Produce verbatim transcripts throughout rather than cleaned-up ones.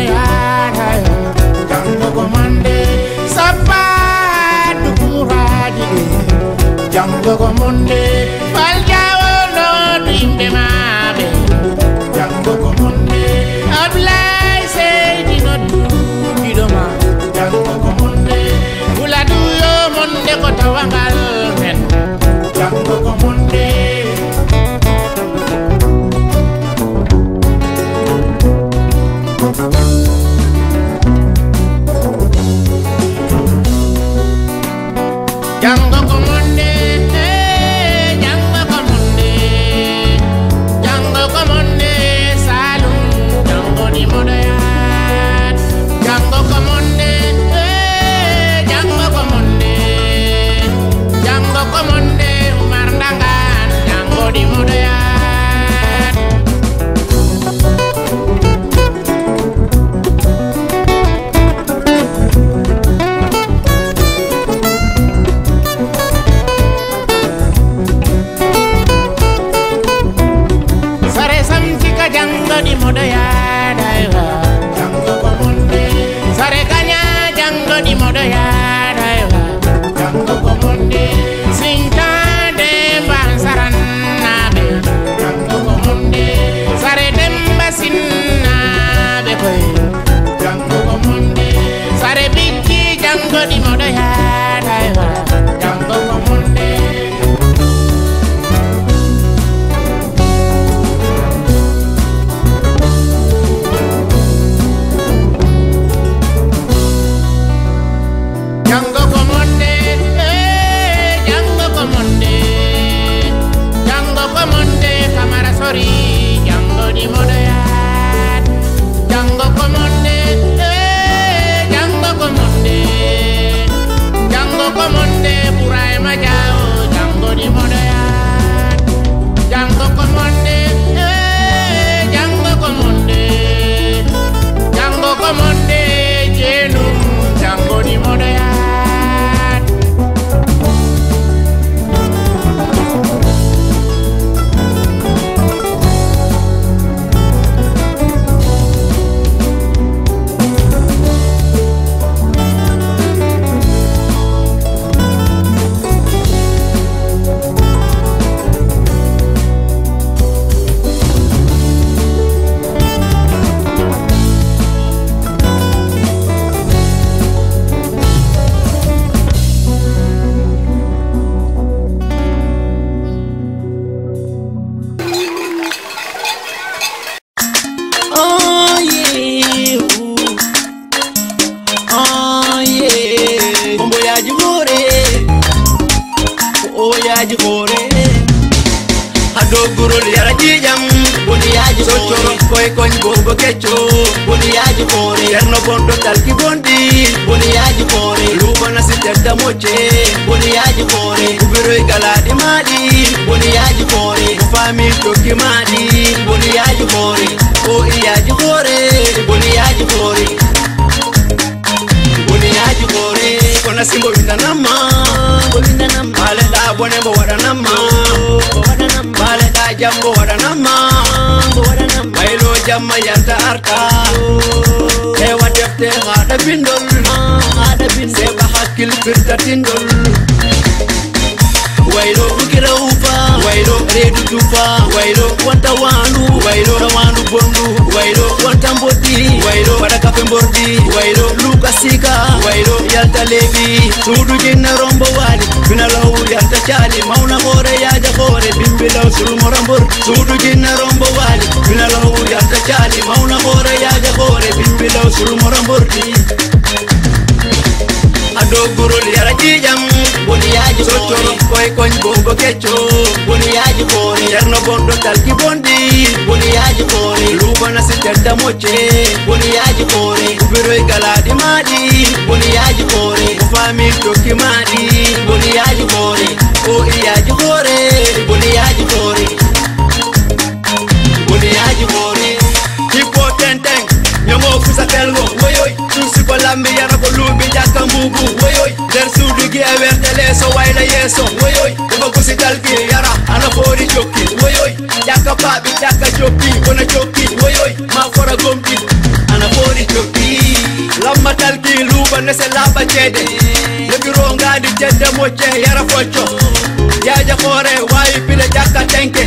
Yaata janngo ko monde, sappaat dukumuraaji ɗi. Janngo ko monde, fal jaawol noddu yimɓe maaɓe. Janngo ko monde, Ablaye Seydi noddu giɗo ma. Janngo ko monde, Fuladu yo monde ko tawangal men. Janngo ko monde. Janngo ko monde, eh, janngo ko monde. Janngo ko monde, Saalum, janngo ni moɗoyaat. Janngo ko monde, eh, janngo ko monde. Janngo ko monde, Umar Ndangaan, janngo ni moɗoyaat. Sare Samsika janngo ni moɗoyaat, aywa. Janngo ko monde. Sare Kaña janngo ni moɗoyaat, aywa. Janngo ko monde. Sinta Demba Sarannaaɓe. Janngo ko monde. Sare Demba Sinnaaɓe koy. Janngo ko monde. Sare Bikki janngo ni moɗoyaat, aywa. Janngo ko monde. Janngo ko monde, eh, janngo ko monde. Janngo ko monde, Kamara Sori, janngo ni moɗoyaat. Janngo ko monde, eh, janngo ko monde. Janngo ko monde, Burayma Jaawo, janngo ni moɗoyaat. Janngo ko monde, eh, janngo ko monde. Janngo ko monde, Jeenum, janngo ni moɗoyaat. Oh yeah, ooh. Oh yeah. Kombo yaaji hoore. Ko o yaaji hoore. Haa dow gurol yara ƴiiƴam. Woni yaaji hoore. Soccoro koye koñ boobo kecco. Woni yaaji hoore. Ceerno bonɗo talki bonɗi. Woni yaaji hoore. Luuɓana si tedda mocce. Woni yaaji hoore. Kubiroy galaaɗi maaɗi. Woni yaaji hoore. Mo faami tokki maaɗi. Woni yaaji hoore. Ko i yaaji hoore, boni yaaji hoore. Boni yaaji hoore, kono si mbo windanamma, mbo windanamma. Mbaaleɗaa bone mbo waɗanamma, mbo waɗanamma. Mbaaleɗaa jam mbo waɗanamma, mbo waɗanamma. Maylo jamma yalta arta, heewa defte haɗa bindol, haɗa bindol. Seeɓa hakkil firta tindol. Waylo bukira ufa, waylo reedu tufa, waylo wonta waandu, waylo na waandu bondu, waylo wonta mboddi, waylo waɗa kafe mbordi, waylo luuka siika, waylo yalta leeɓi, suudu jinna rombo waali, fina law yalta caali, mawna hoore yaaja hoore, bimbi law sulmora mbordi, suudu jinna rombo waali, fina law yalta caali, mawna hoore yaaja hoore, bimbi law sulmora mbordi. Haa dow gurol yara ƴiiƴam, boni yaaji hoore. Soccoro koye koñ boobo kecco, boni yaaji hoore. Ceerno bonɗo talki bonɗi, boni yaaji hoore. Luuɓana si tedda mocce, boni yaaji hoore. Kubiroy galaaɗi maaɗi, boni yaaji hoore. Mo faami tokki maaɗi, boni yaaji hoore. O i yaaji hoore, boni yaaji hoore. Boni yaaji hoore. Hippo tenten, ñomo fusa telgo, woyoy. Suusi ko lambi yara ko luubi jakka mbuubu, woyoy. Nder suudu gi'e werte leeso wayla yeeso, woyoy. Ɗuma gusi talki yara, ana foori jokki, woyoy. Jakka paaɓi, jakka joppi, bona jokki, woyoy. Ma foro Gomɗi ana foori jokki. Lamma talki luuba nese laaɓa ceede. Lebiro ngaadi cedde mocce yara focco. Yaaja hoore waawi pile ƴakka tenke.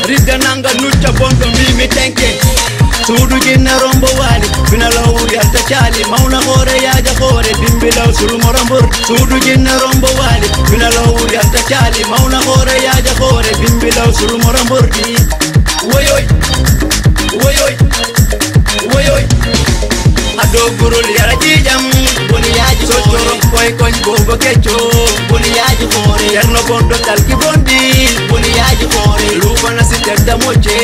Rigga nanga nucca bonɗo mbimi tenke. Suudu jinne rombo waali. Bina law yalta caali. Mawna hoore yaaja hoore. Dimbi law sulmora mbordi. Suudu jinne rombo waali. Bina law yalta caali. Mawna hoore yaaja hoore. Dimbi law sulmora mbordi. Woyoy, woyoy, woyoy. Ado gurul yara ƴiƴam. Boni yaaji soccoro koy koñ bobo kecco. Boni yaaji hoore. Cerno bonɗo talki bonɗi. Boni yaaji hoore. Luuba nasi tedda mocce.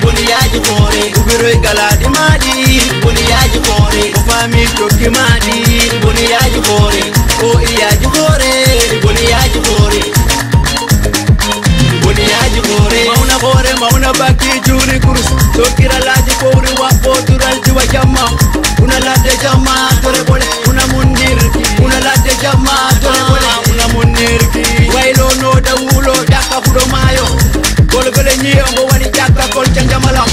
Boni yaaji hoore. Ubiroy galaɗi maaɗi. Boni yaaji hoore. Ko faami tokki maaɗi. Boni yaaji hoore. O iyaaji hoore. Boni yaaji hoore. Boni yaaji hoore. Mawna hoore, mawna bakki juuri kurus. Tokkira laaji kowri waɓɓo tural jiwa jamma. Una ladde jamma tore bole. Una munnirki. Una ladde jamma tore bole. Una munnirki. Waylo noda wulo ƴakka fuɗo maayo. Golgole ñiyo ngo waɗi ƴakka kol ca jamala.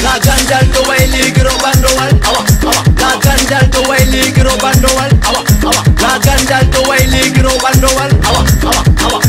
La gandal to wayli giro ɓandowal. Awa, awa. La gandal to wayli giro ɓandowal. Awa, awa. La gandal to wayli giro ɓandowal. Awa, awa, awa.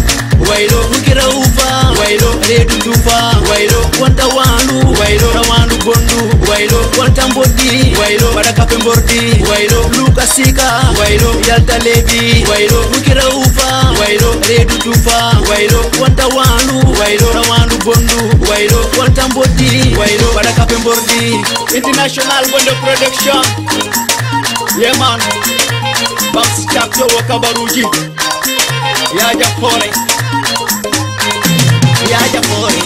Waylo mukira ufa. Waylo reedu tufa. Waylo wonta waandu. Waylo rawaandu bondu. Waylo wonta mboddi. Waylo waɗa kafe mbordi. Waylo luuka siika. Waylo yalta leebi. Waylo mukira ufa. Waylo reedu tufa. Waylo wonta waandu. Waylo rawaandu bondu. Waylo wonta mboddi. Waylo waɗa kafe mbordi. International Bondo Production. Yeah man. Babs Chapter wo kabaruji. Yaaja hoore. Yaaja hoore.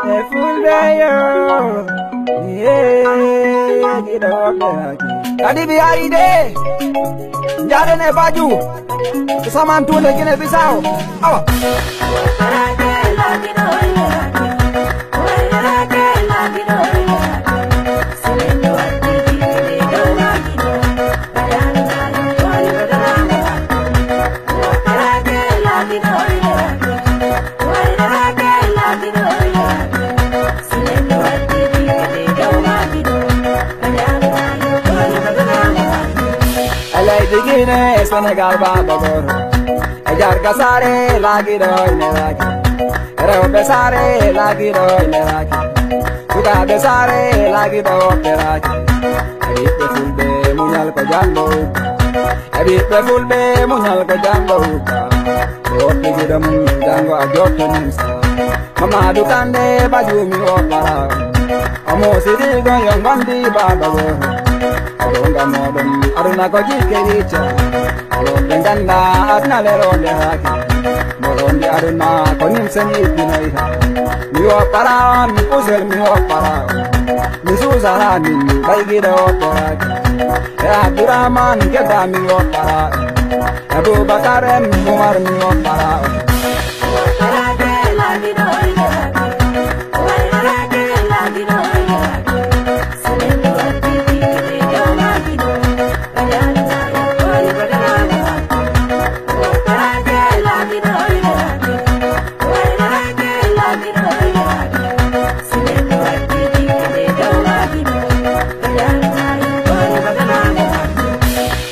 E fulɓe yo. Yeeji ɗo ɓe haki. Kadi mi ari de. Njaɗen e Baju. Saman tunde Guinée Bissau. Awa. E leydi Guinée e Sénégal baaba gooto. E Jarga Saare laagiiɗo hoyneraki. E rewɓe Saare laagiiɗo hoyneraki. Sukaaɓe Saare laagiiɗo wopperaaki. E ɓiɓɓe fulɓe muñal ko janngo ukka. E ɓiɓɓe fulɓe muñal ko janngo ukka. Ko woppigiɗo mum janngo a jotto nimsa. Mamadu Kande Baju mi woppara. O musirigo yo ngondi baaba gooto. Gonga moɗon aduna ko jikke wicca. Wonɓe ganda aduna leronde haaki. Morondi aduna ko nimse mi ittinoyta. Mi woppara on, usel mi woppara on. Mi suusara min ɓay giɗo wopporaaki. E Abdourahmane Keba mi woppara on. E Boubacar M Oumar mi woppara on.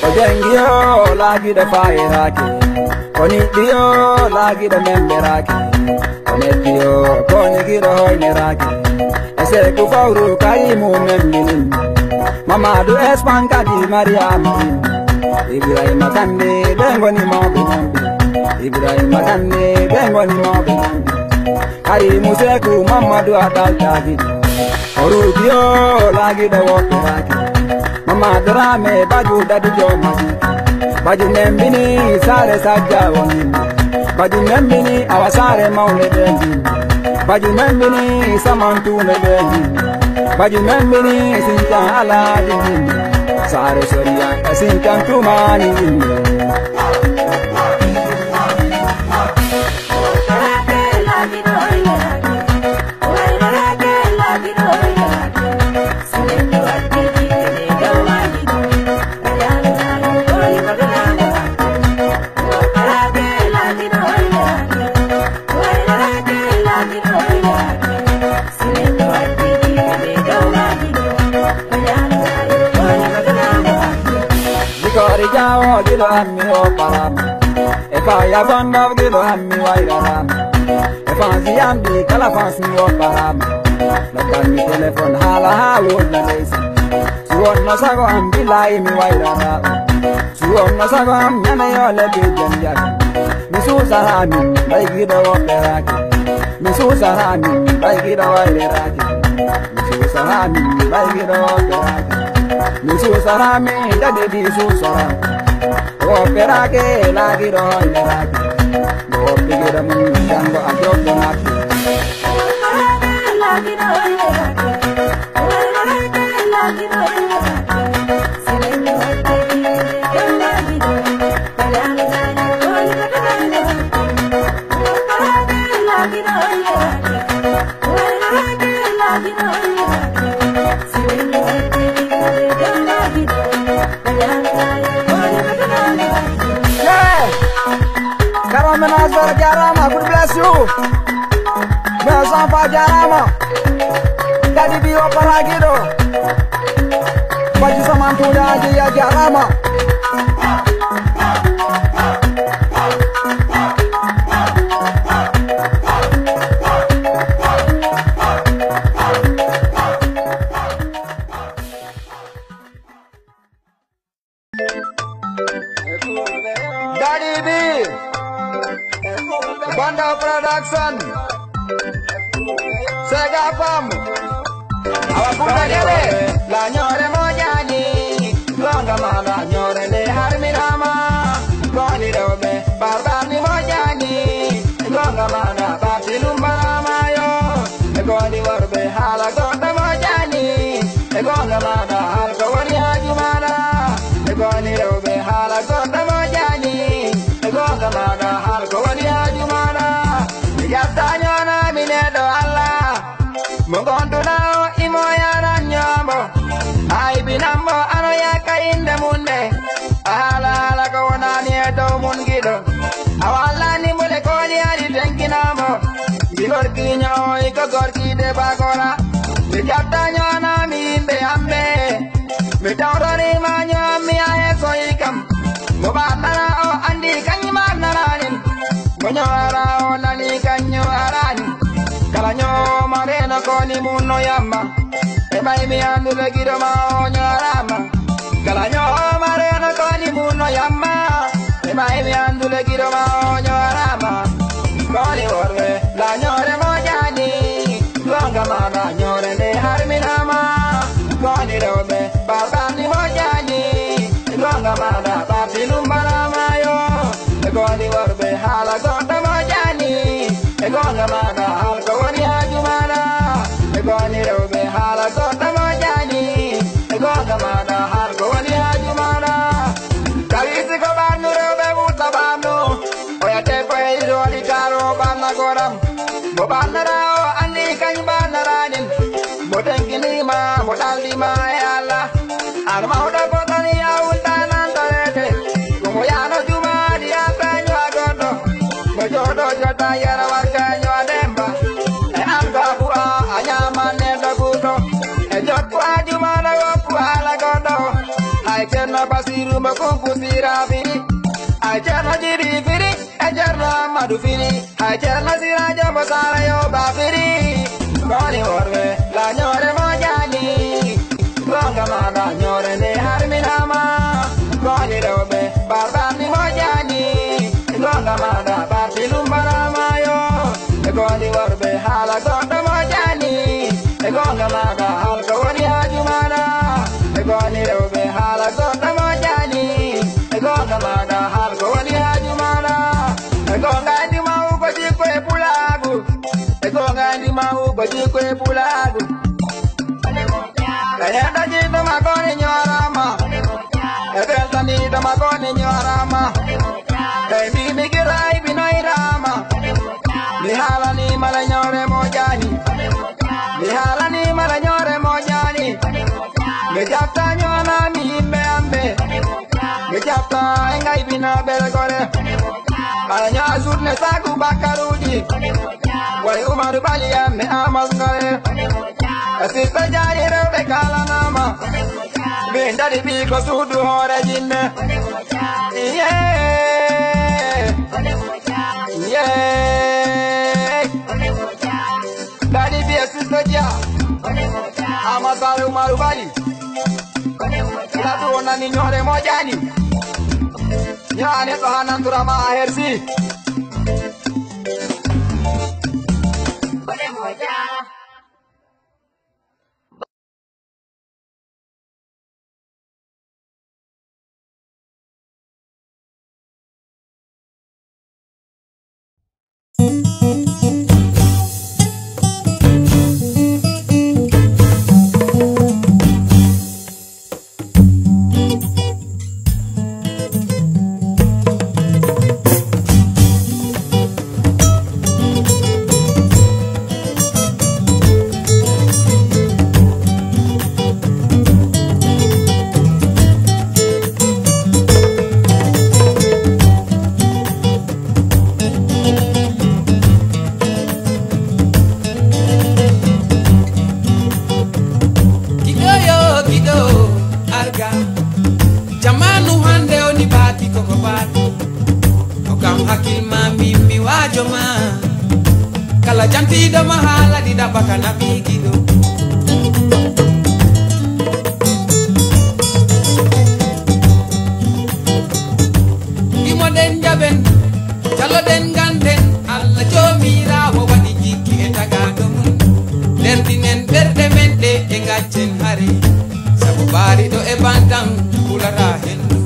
O jangi o laagiɗo fayiraaki. O niɗɗi o laagiɗo memberaki. O metti o koñigiɗo hoyniraki. E seeku fawru Karimu membinin. Mamadu Espan kadi Mariama in. Ibrahima Kande ɓe ngoni mawɓe mawɓe. Ibrahima Kande ɓe ngoni mawɓe mawɓe. Karimu Seeku Mamadu Atal Tagi. O ruugi o laagiɗo woppiraaki. Mama Dramé Baju dadu jooma. Baju membini saare sajja woni. Baju membini awa saare mawle ɓe. Baju membini samantuule ɓe. Baju membini sintan alaaji. Saare soriya sintan tumani. An mi wopparama. E fa ya fondaf giɗo an mi wayrarama. E fansi an ɗi kala fans mi wopparama. Noddan mi téléphone haala ha wonna leysi. Si wonno sago an billahi mi wayrara on. Si wonno sago an ñande yo lebbi jom jaɓi. Mi suusara min ɓay giɗo wopperaki. Mi suusara min ɓay giɗo wayreraki. Mi suusara min ɓay giɗo wopperaki. Mi suusara min daɗi ɗi suusara. Wopperaki laagiɗo hoyneraki. Mo woppigiɗo mum jango a jokkonaki. Yeah! Karo ménageur jarama, God bless you. Mes enfants jarama. Kadi bi o paragiɗo. Baji samantude aji ya jarama. Daddy B, Banda Production, Sega Fam, awa Bunda Gele. La nyore mojani, gonga mana nyore le harminama, goni robe, barbani mojani, gonga mana bati lumbarama yo. E goni worɓe haala goɗɗo mo jani. E gonga maɗa haal ko woni haaju maɗa. E goni rewɓe haala goɗɗo mo jani. E gonga maɗa haal ko woni haaju maɗa. Mi jatta ñona mi neɗɗo Allah. Mo gonduɗa o imo yaran ñoombo. Aybinambo ano yakka inde mum nde. A haala haala ko wonani e dow mum giɗo. A wallani mo le koni ari tenkinamo. Mi gorki ñooy ko gorki de bagora. Mi jatta ñoona mi yimɓe amɓe. Mi tawrori ma ñoon mi aye soyi kam. Mo ɓarnara o andi kañum ɓarnaranin. Mo ñoora o nani kañum arani. Kala ñooma reno koni mum no yamma. E ɓay mi andude giɗo ma o ñoorama. Kala ñooma reno koni mum no yamma. E ɓay mi andude giɗo ma o ñoorama. Koni worɓe la ñoore mo jani. Gonga maɗa ñoore nde harminama. Koni rewɓe barɓanni mo jani. Gonga maɗa ɓarti lumbanama yo. E goni worɓe haala goɗɗo mo jani. E gonga maɗa haal ko woni haaju maɗa. E goni rewɓe haala goɗɗo mo jani. E gonga maɗa haal ko woni haaju maɗa. Kawisi ko ɓannu rewɓe wutta ɓannu. Oya debbo e idoli karo ɓanna goram. Mo ɓannata o andi kañ ɓannatanin. Mo tenkinima mo ɗaldima e Allah. An mawɗo goɗɗoni a wultanantarede. Komo yano jumaɗi a feño a goɗɗo. Mo jooɗo jotta yara warkaño a demba. E an gabu a a ñaman neɗɗo guto. E jokku a jumaɗo woppu ala goɗɗo. Hay ceerno Basiru mo kunku sira firi. Hay ceerno jiɗi firi. E Ceerno Ammadu firi, hay Ceerno Siraajo mo Saara Yooba firi. Goni worɓe, la ñoore mo jaani. Gonga ma la ñoore nde harminama. Goni rewɓe, barbarni mo jaani. Gonga ma la barti lumbarama yo. E goni worɓe, haala goɗɗo mo jaani. E gonga ma la hal ko woni haaju maɗa. E goni rewɓe, haala goɗɗo mo jaani. E gonga maɗa, haal ko woni haaju maɗa. E gonga andi ma hugo jikko e pulaagu. E gonga andi ma hugo jikko e pulaagu. E neɗɗo jiɗɗo ma goni ñorama. E beltaniɗo ma goni ñorama. E mbimi giray binoyrama. Mi haalani mala ñoore mo jaani. Mi haalani mala ñoore mo jaani. Mi jatta ñoona mi yimɓe amɓe. Mi jatta e ngaybinaaɓe gore. Ala ñaa journée sagu bakkaruuji. Way Umaru Bali amɓe Amas Ngare. E sirɓe jaari rewɓe kaalanaama. Mi Ndari ɓii ko suudu hoore jinne. Yee. Yee. Ndari ɓii e sisto Dia. Ama Saalu Umaru Bali. Ladu o nani ñoore moƴaani. Ñaane ɗo haa nantora ma a hersi. Giɗo yo giɗo arga. Jamaanu hannde woni baaki koko baaki. Hokkam hakkil ma min mi waajo ma. Kala jantiiɗo ma haala ɗi ɗaɓɓa ka naɓi giɗo. Imoɗen njaɓen, jaloɗen ngannden, Allah Joomiraawo waɗi jikki e tagaaɗo mum. Lerɗinen ɓerɗe men ɗe e ngaccen hare, sabu baariɗo e bantan kulata hendu.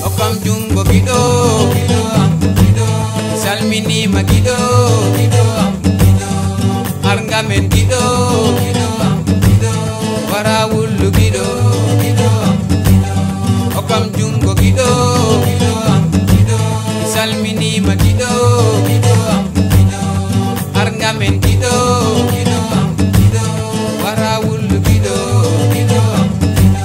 Hokkam junngo giɗo, giɗo am, giɗo. Salminiima giɗo, giɗo am, giɗo. Arnga men giɗo, giɗo am, giɗo. Wara wullu giɗo, giɗo am, giɗo. Hokkam junngo giɗo, giɗo am, giɗo. Salminiima giɗo, giɗo am, giɗo. Arnga men giɗo, giɗo am, giɗo. Wara wullu giɗo, giɗo am, giɗo.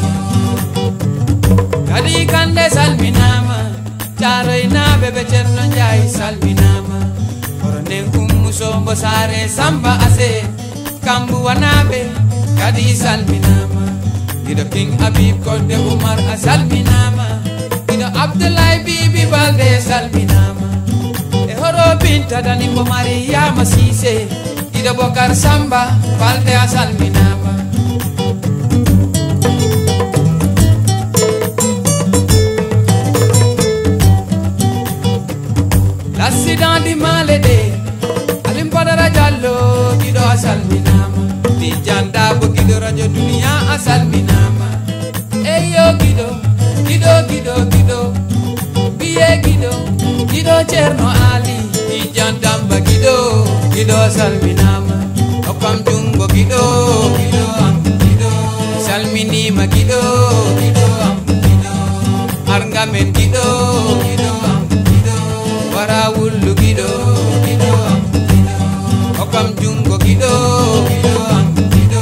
Kadi Kande salminaama, Caaroynaaɓe ɓe Ceerno Njaay salminaama. Hoto nen Ummu Soombo Saare Samba Ase, Kambuwanaaɓe kadi salminaama. Giɗo King Habib Kodde Umar a salminaama. Giɗo Abdoulaye Bibi Balde salminaama. E horo Binta Dani mo Mariyaama Siise. Giɗo Bokar Samba Balde a salminaama. L'accident di maale ɗe, Alim Badara Jallo, giɗo a salminaama. Tijaan Daabo, giɗo Radio Duniya a salminaama. Eyo giɗo, giɗo, giɗo, giɗo. Biye giɗo, giɗo Ceerno Ali. Tijaan Damba giɗo, giɗo salminaama. Hokkam junngo giɗo, giɗo am, giɗo. Salminiima giɗo, giɗo am, giɗo. Arnga men giɗo, giɗo am, giɗo. Wara wullu giɗo, giɗo am, giɗo. Hokkam junngo giɗo, giɗo am, giɗo.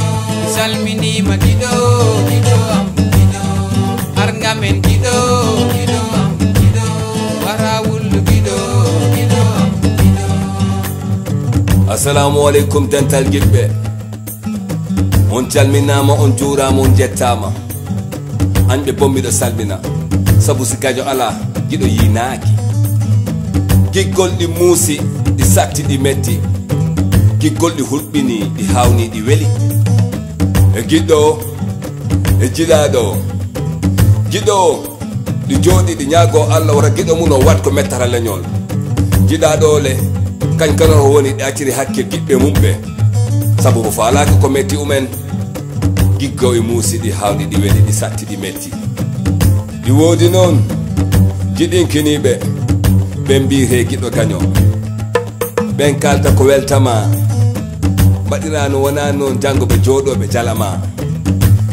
Salminiima giɗo, giɗo am, giɗo. Arnga men giɗo, giɗo am, giɗo. Wara wullu giɗo, giɗo am, giɗo. Assalamu aleykum, dental giɗɓe. On calminaama, on juuraama, on njettaama. An ɓe bom miɗo salmina. Sabu si gajo alaa, giɗo yinaaki. Giggol ɗi muusi, ɗi satti, ɗi metti. Giggol ɗi hulɓini, ɗi haawni, ɗi weli. E giɗɗo o, e jiɗaaɗo o. Giɗɗo o, ɗi jooɗi, ɗi ñaagoo Allah wota giɗo mum o waɗ ko mettata leñol. Jiɗaaɗo o le, kañ kala o woni, ɗi acciri hakke giɗɓe mum ɓe. Sabu o faalaaka ko metti umen. Giggol ɗi muusi, ɗi haawni, ɗi weli, ɗi satti, ɗi metti. Ɗi woodi noon jiɗinkiniiɓe, ɓe mbiyetee giɗo gaño. Ɓen kaalta ko weltata ma. Mbaɗiraa no wonaa noon, janngo ɓe jooɗoo, ɓe jala ma.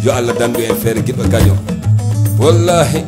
Yo Allah danndu en feere giɗo gaño. Wallaahi.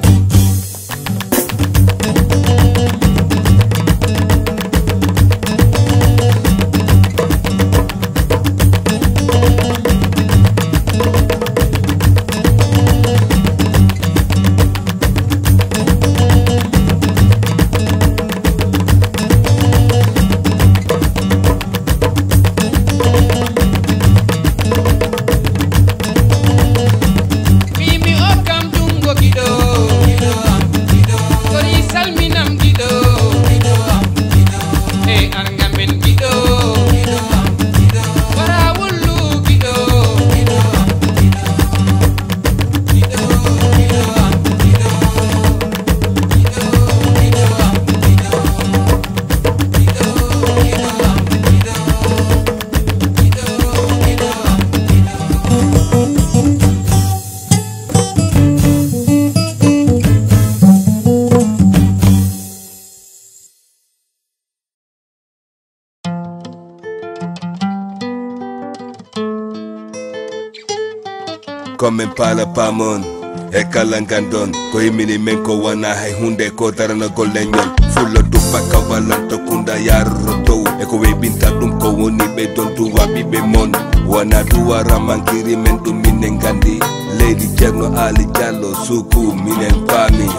Ko men paala paamon e kala nganndon, ko immini men ko wona hay huunde, ko daranagol leñol. Fulla duppa kawalanta kunda yaroro dow, e ko weybinta ɗum ko woni ɓe don duwa ɓiɓɓe mon. Wona duwa ramankiri men ɗum minen nganndi. Leydi Ceerno Ali Jallo suuku minen paami.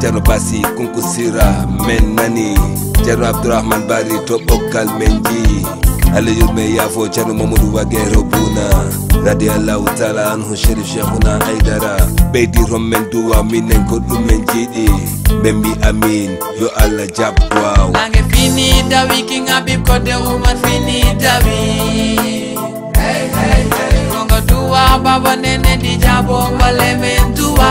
Ceerno Basi Kunku Sira men nani. Ceerno Abdourahmane Bari to Ɓoggal men nji. Allah yurme yaafo Ceerno Mamadou Wagero Buna. Radiyallahu taala anhu Cherif Cheikhouna Aidara. Ɓeydiron men duwa minen ko ɗum men jiiɗi. Ɓe mbi amin yo Allah jaab duwaaw. Nange fini dawi King Habib Kodde Umar fini dawi. Hey, hey, hey. Kongo duwa baba nene di jabo bale men duwa.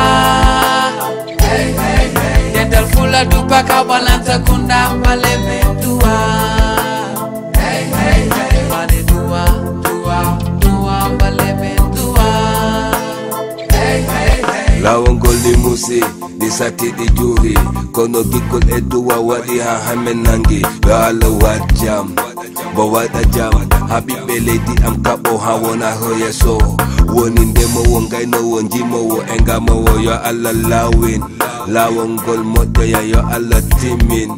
Hey, hey, hey. Dental fula dupa ka balanta kunda bale men duwa. Hey, hey, hey. Bale duwa, duwa, duwa bale men duwa. Hey, hey, hey. Lawol ngol limusi, ɗi satti ɗi juuri, kono giggol e duwa waɗi ha hamen nangi. Yo Allah waɗ jam. Mbo waɗa jam ha ɓiɓɓe leydi am kaɓɓo ha wona ho yeeso. Woni ndemowo, ngaynowo, jimowo e ngamowo. Yo Allah laawin laawol ngol moƴƴoya, yo Allah timmin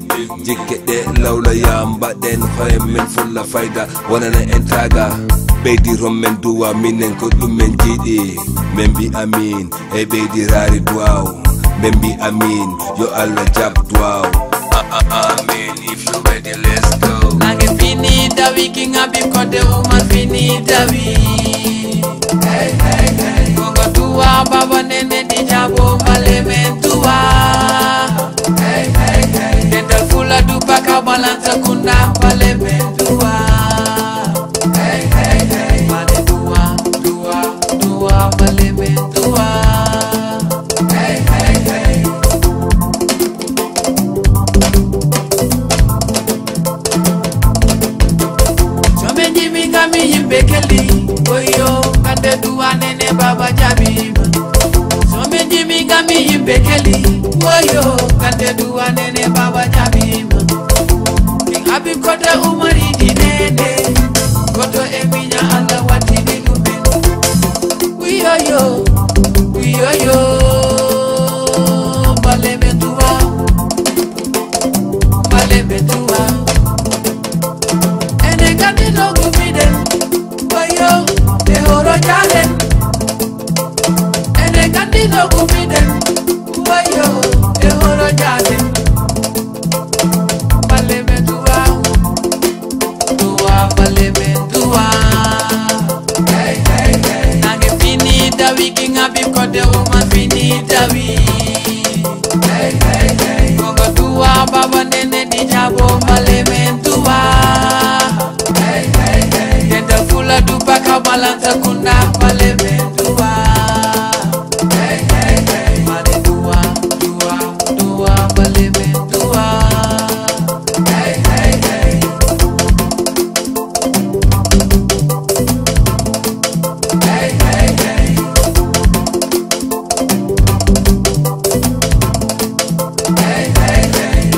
jikke ɗe lawloya. Mbaɗen hoye men fulla fayda, wonana en taaga. Ɓeydiron men duwa, minen ko ɗum men jiiɗi. Men mbi amin. E ɓeydi raari duwaaw, ɓe mbi amin, yo Allah jaab duwaaw. A- a- Amin, if you ready, let's go. Nange fini dawi King Habib Kodde Umar fini dawi. Hey, hey, hey. Kongo duwa baba nene di jabo bale men duwa. Hey, hey, hey. Dental fula dupa ka balanta kunda bale men duwa. Hey, hey, hey. Bale duwa, duwa. Duwa bale men duwa. Hey, hey, hey. So men jimi kami yimɓe kelli, woyo, kande duwa nene baba jabima. So men jimi kami yimɓe kelli, woyo, kande duwa nene baba jabima. King Habib Kodde Umar idi nene, koto e miña Allah wattini ɗumen. Wiyoyo, wiyoyo, bale men duwa, bale men duwa. Ene gandi no gumiɗen, wayo, e horo jaɗen. Ene gandi no gumiɗen, wayo, e horo jaɗen. Bale men duwa, duwa, bale men duwa. Hey, hey, hey. Nange fini dawi King Habib Kodde Umar fini dawi. Hey, hey, hey. Kongo duwa baba nene di jabo bale men duwa. Hey, hey, hey. Dental fula dupa ka balanta kunda bale men duwa. Hey, hey, hey. Bale duwa, duwa, duwa bale men duwa. Hey, hey, hey. Hey, hey, hey. Hey, hey, hey.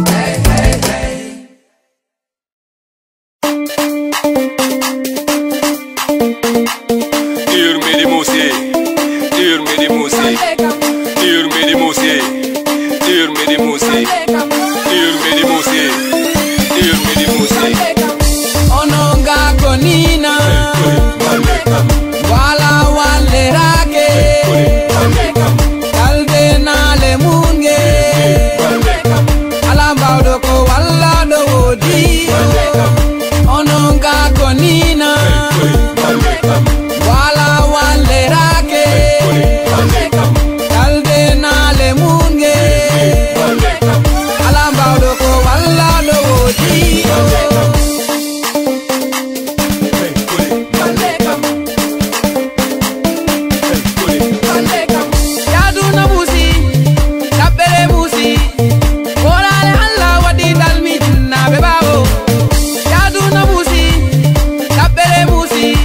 Hey, hey, hey. Yurmedi Musi, yurmedi Musi, yurmedi Musi, yurmedi Musi, yurmedi Musi, yurmedi Musi. Ono nga konina, wala wallerake, kalde nale munge, ala mbawɗo ko walla ɗo wodi. Ono nga konina, wala wallerake, kalde nale munge, ala mbawɗo ko walla ɗo wodi. Yaduna musi, tabbere musi, wolare Allah wadi dalmi jinnabe bawo. Yaduna musi, tabbere musi,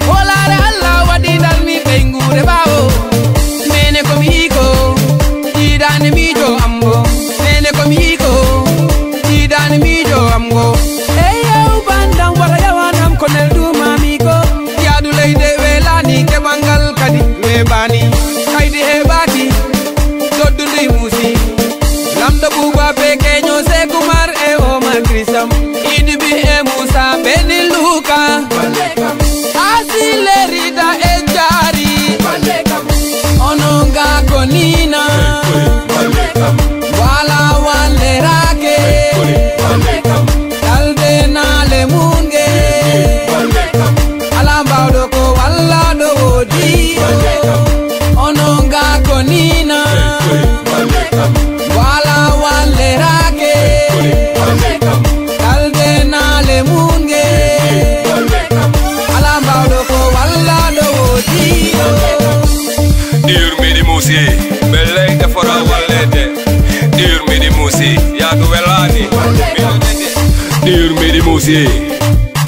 wolare Allah wadi dalmi bengure bawo. Mene komi hiko, idani mijo ambo. Mene komi hiko, idani mijo ambo. Eyo bandang wala yawana E bani, kaydi heɓaki, doddu ndi musi. Lamɗo Buuba be keño Seeku Umar e Omar Krisam. Idi bi e Musa Beni Luka. Asi lerida e jari. Ono nga ko nina. Wala walerake. Talde nale munge. Ala mbawɗo ko walla ɗo woodi. Ono nga ko nina. Wala wallerake. Talde nale munge. Ala mbawɗo ko walla ɗo woodi. Ɗi yurmini musi, ɓe leyɗe fota wallede. Ɗi yurmini musi, yaadu welani. Ɗi yurmini musi,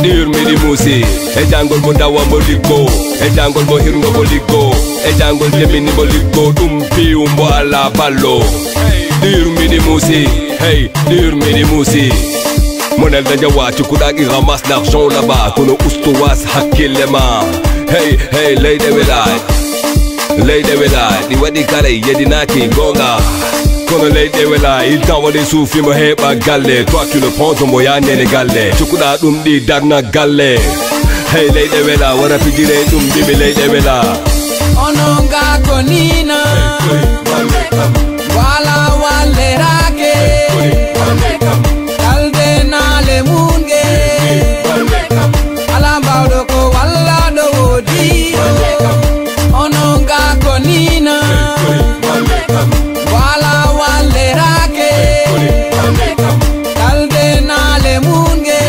ɗi yurmini musi. E jangol mo dawa mo liggo, e jangol mo hirgo mo liggo, e jangol jemini mo liggo, ɗum piyu mo ala ballo. Ɗi yurmini musi, hey, ɗi yurmini musi. Mon el daña wa cukuɗa qui ramasse l'argent là-bas, kono usto was hakkille ma. Hey, hey, leyɗe wela. Leyɗe wela, ɗi waɗi kala yedinaki gonga. Kono leyɗe wela, il t'envoie des sous, fimo heɓa galle. Toi tu le prends, to mo ya nene galle. Cukuɗa ɗum ɗi darna galle. Hey leyɗe wela, wara pijire ɗum ɗimi leyɗe wela. Ono nga ko nina. Wala wallerake. Talde nale munge. Ala mbawɗo ko walla ɗo woodi. Ono nga ko nina. Wala wallerake. Talde nale munge.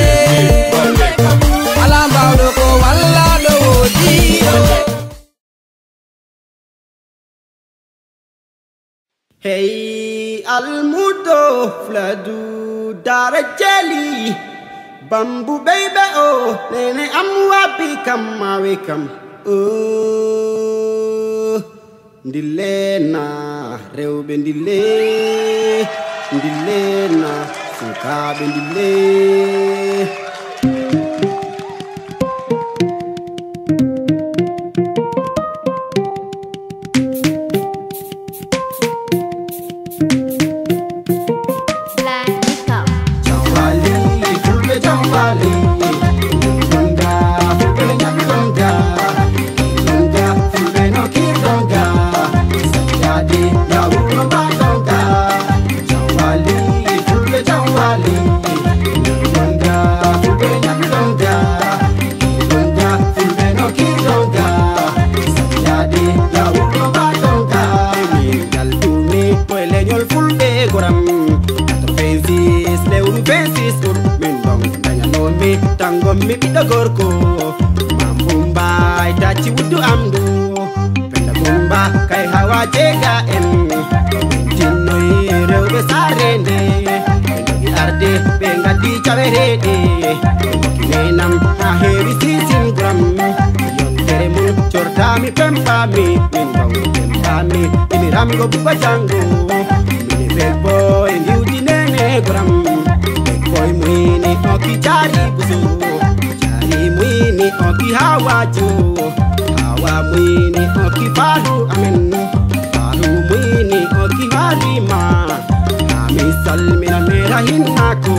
Ala mbawɗo ko walla ɗo woodi. Hey almudo fladu dara jeli bambu baby o nene am wabi kam mawe kam. Oh, ndillena rewɓe ndille, ndillena sukaaɓe ndille. Black Nico. Jawali, fulɓe jawali. Donga, fulɓe ñami donga. Donga, fulɓe no ki donga. Sajjade, lawuro ba donga. Jawali, fulɓe jawali. Donga, fulɓe ñami donga. Donga, fulɓe no ki donga. Sajjade, lawuro ba donga. Min gal dumi, koye leñol fulɓe goram. Quatre-vingt-six, lewru vingt-six août. Min ɗon dañanomi, tangomi ɓiɗɗo gorko. Mam Bumba, e tacci wuddu am ndu. Penda Bumba, kay hawa jeega en. Tinnoy rewɓe saare nde. Ɓe jogi arde, ɓe ngaddi cawereeɗe. Ɓe jokki nenam, haa heewi sisin gram. Yontere mum, cortami, pempami. Min ɗon pempami, imiram go buba jango. Mini bel boy, ndiwdi nene gram. Bel boy muyini, oki jari buso. Jari muyini, oki hawajo. Hawa muyini, oki falu amen. Falu muyini, oki halima. Ami salmina mera hinnako.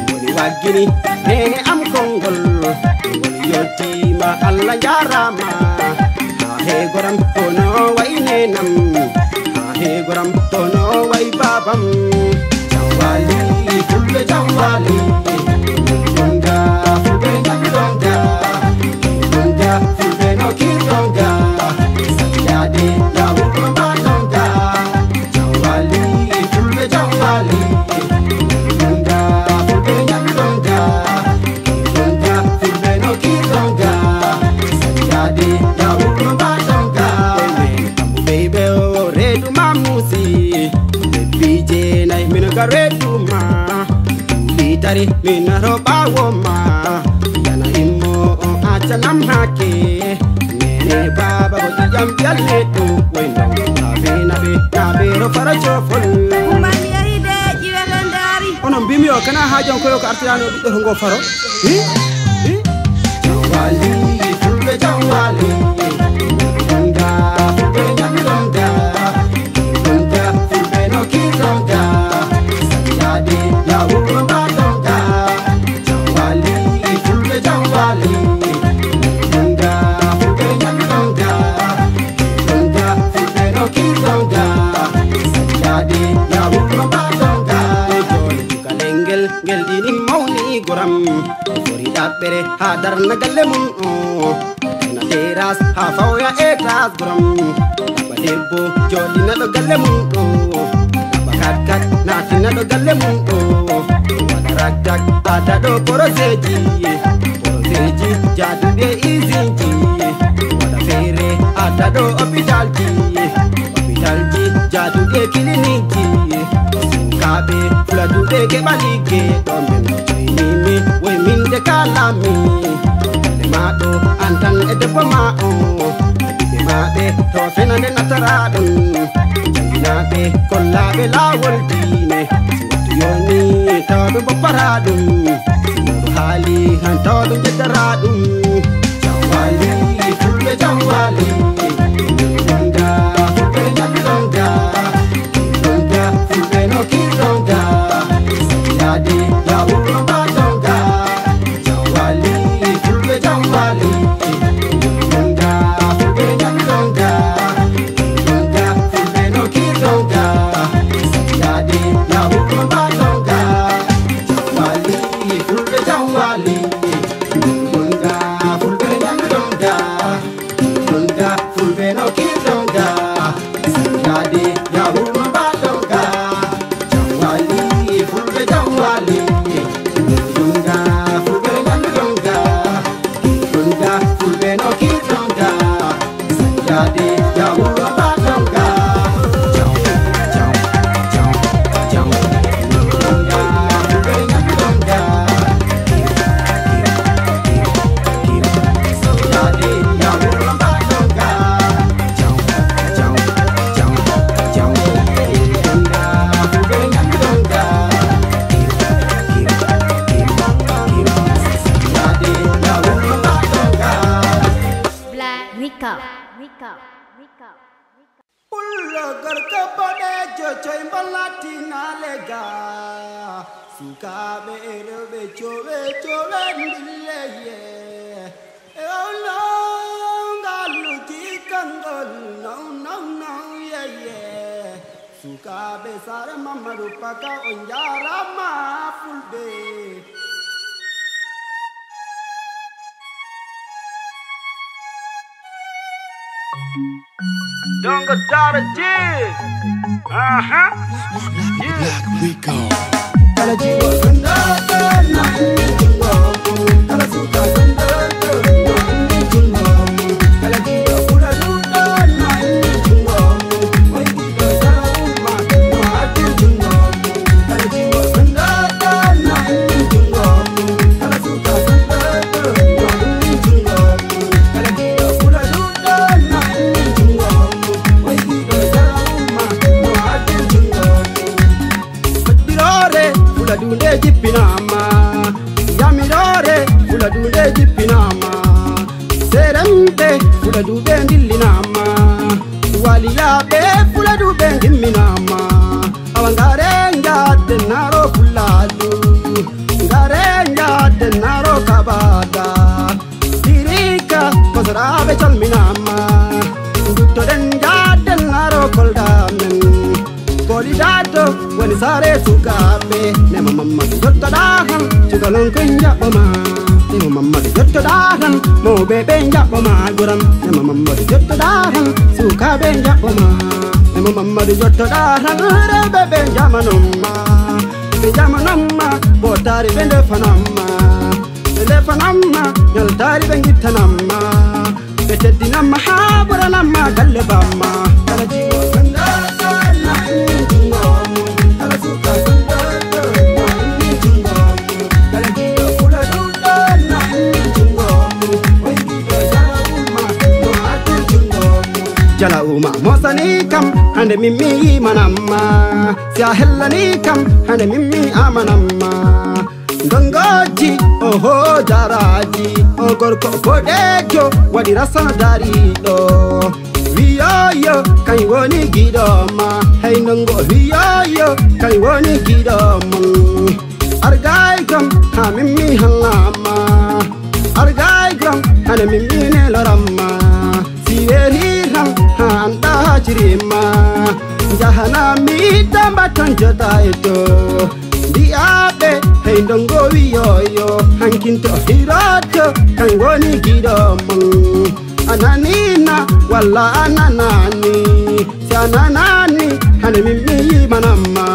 Woni waggini, nene am kongol. Ngol yottima, Allah jarama. Haa he goram kono way nenam. Haa he goram kono way babam. Jawali, fulɓe jawali. Donga, fulɓe ñami donga. Donga, fulɓe no ki donga. Sajjade, lawuro ba donga. Jawali, fulɓe jawali. Donga, fulɓe ñami donga. Donga, fulɓe no ki donga. Sajjade, lawuro ba donga. Baby, o redu mamusi. Bebbi je nay, mino ga redu ma. Itari, mina roba wo ma. Yana immo, o aca nam hake. Nene baba ko ƴiƴam ƴalle ɗo wayno nabe nabe nabe ro fara jofol. Kumba mi yari de ƴiwe ɓe ndaari. Onon mbimi o kana haajon koyo ko artirano ɓiɗɗo to ngo faro. Hi? Hi? Jawali, fulɓe jawali. Nga Goram, fori ɗaɓɓere haa darna galle mum ɗo. Tena teras haa fawya e tas goram. Ɗaɓɓa debbo jooɗina ɗo galle mum ɗo. Ɗaɓɓa kat kat naatina ɗo galle mum ɗo. Waɗa ragdak ada ɗo poroseeji. Poroseeji jaaduɗe isinji. Waɗa feere ada ɗo opitalji. Opitalji jaaduɗe kilinikji. Sukaaɓe fuladuɓe keɓa ligge ɗo men. Joinimi woy min de kalami. Galle ma ɗo an tan e debbo ma o. Ɓiɓɓe ma ɓe to fenande natara ɗum. Jannginaaɓe kollaaɓe laawol diine. Si wattu yoni tawɓe boppara ɗum. Si mawɗo haali han tawɓe njeddara ɗum. Jawwali fulɓe jawwali. Ɗonga fulɓe ñalli ɗonga. Ɗonga fulɓe no ki ɗonga. Sakiyaade ya wuro ba ɗonga. Jawwali fulɓe jawwali. Ɗonga fulɓe ñalli ɗonga. Ɗonga fulɓe no ki ɗonga. Sakiyaade ya wuro ba ɗonga. Jawwali fulɓe jawwali. Ɗonga fulɓe ñalli ɗonga. Ɗonga fulɓe no ki ɗonga. Sakiyaade ya wuro ba ɗonga. Jawwali fulɓe jawwali. Ɗonga fulɓe ñalli ɗonga. Ɗonga fulɓe no ki ɗonga. Sakiyaade ya wuro ba ɗonga. Ɗonga fulɓe ñalli ɗonga. Sakiyaade ya wuro ba ɗonga. Black Rico. Pullo gorko boɗeejo coy mbo lattinaale ga. Sukaaɓe e rewɓe cowe cowe ndilleye. E ono ngalluji kangol naw naw naw yeye. Sukaaɓe saare Mamadou Paka on njaaraama fulɓe. Dongo Daara J. Aha. Black Rico. Kala jiwo sanda na jungo. Kala suka sanda na jungo. Kala jiwo kula luta na jungo. Wai ki kala uma na jungo. Kala jiwo sanda na jungo. Kala suka sanda na jungo. Kala jiwo kula luta na jungo. Faddiroore fula dunde jippinaama. Yamiroore fula dunde jippinaama. Seremɓe fula duuɓe ndillinaama. Waliyaaɓe fula duuɓe ngimminaama. Awa ngare njaadde naaro fulaalu. Ngare njaadde naaro kabaada. Sirika, kosraaɓe calminaama. Nduttoɗen njaadden naaro Kolda men. Kolidato woni saare sukaaɓe. Nema Mammadu jottoɗaa tan, cukalon koy njaɓɓo ma. Nema Mammadu jottoɗaa tan, mawɓe ɓe njaɓɓo ma goram. Nema Mammadu jottoɗaa tan, sukaaɓe njaɓɓo ma. Nema Mammadu jottoɗaa tan, rewɓe ɓe njamanon ma. Ɓe njamanon ma, ɓottaari ɓe ndefanon ma. Ɓe ndefanamma, ñaltaari ɓe ngittanamma. Ɓe teddinamma haa ɓuranamma galle bamma. Kala jiwo sanda na jungo. Kala suka sanda na jungo. Kala jiwo fula duɗa na jungo. Wai gido jara umma no atu jungo. Jala uma mosani kam hande mimmi yimanamma. Si a hellani kam hande mimmi amanamma. Ndongoji, oho, daraaji, o gorko boɗeejo, waɗi rasana dariiɗo. Wiyoyo, kay woni giɗo ma, hey ndongo, wiyoyo, kay woni giɗo mum. Argay gam, ha min mi hallama. Argay gam, hana min mi neloramma. Si weeri tan, ha an ɗaacirima. Jahana mi tamba tan jota e to. Mbi'aɓe, hey Ndongo wiyoyo, hankinto hiroto, kan woni giɗo mon. A nanina, walla a nanani? Si a nanani, hane min mi yimanamma.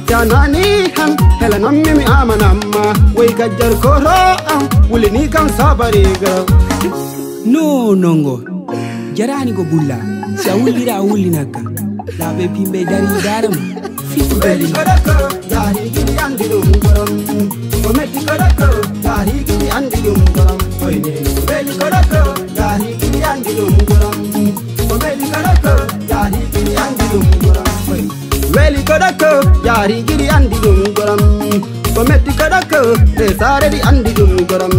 Si a nani han, hela non mi mi amanamma. Woy gajjar koro am, wulini kam sabariga. No, nongo. Jarani ko bulla. Si a wullira, a wullinakka. Laaɓe pimɓe dari dara ma. Fitu weli dari. Koɗo ko yaari giɗi andi ɗum gorom. Ko metti koɗo ko yaari giɗi andi ɗum gorom. Koyne weli koɗo ko yaari giɗi andi ɗum gorom. Ko metti koɗo ko yaari giɗi andi ɗum gorom. Koyne weli koɗo ko yaari giɗi andi ɗum gorom. Ko metti koɗo ko e saare ɗi andi ɗum gorom.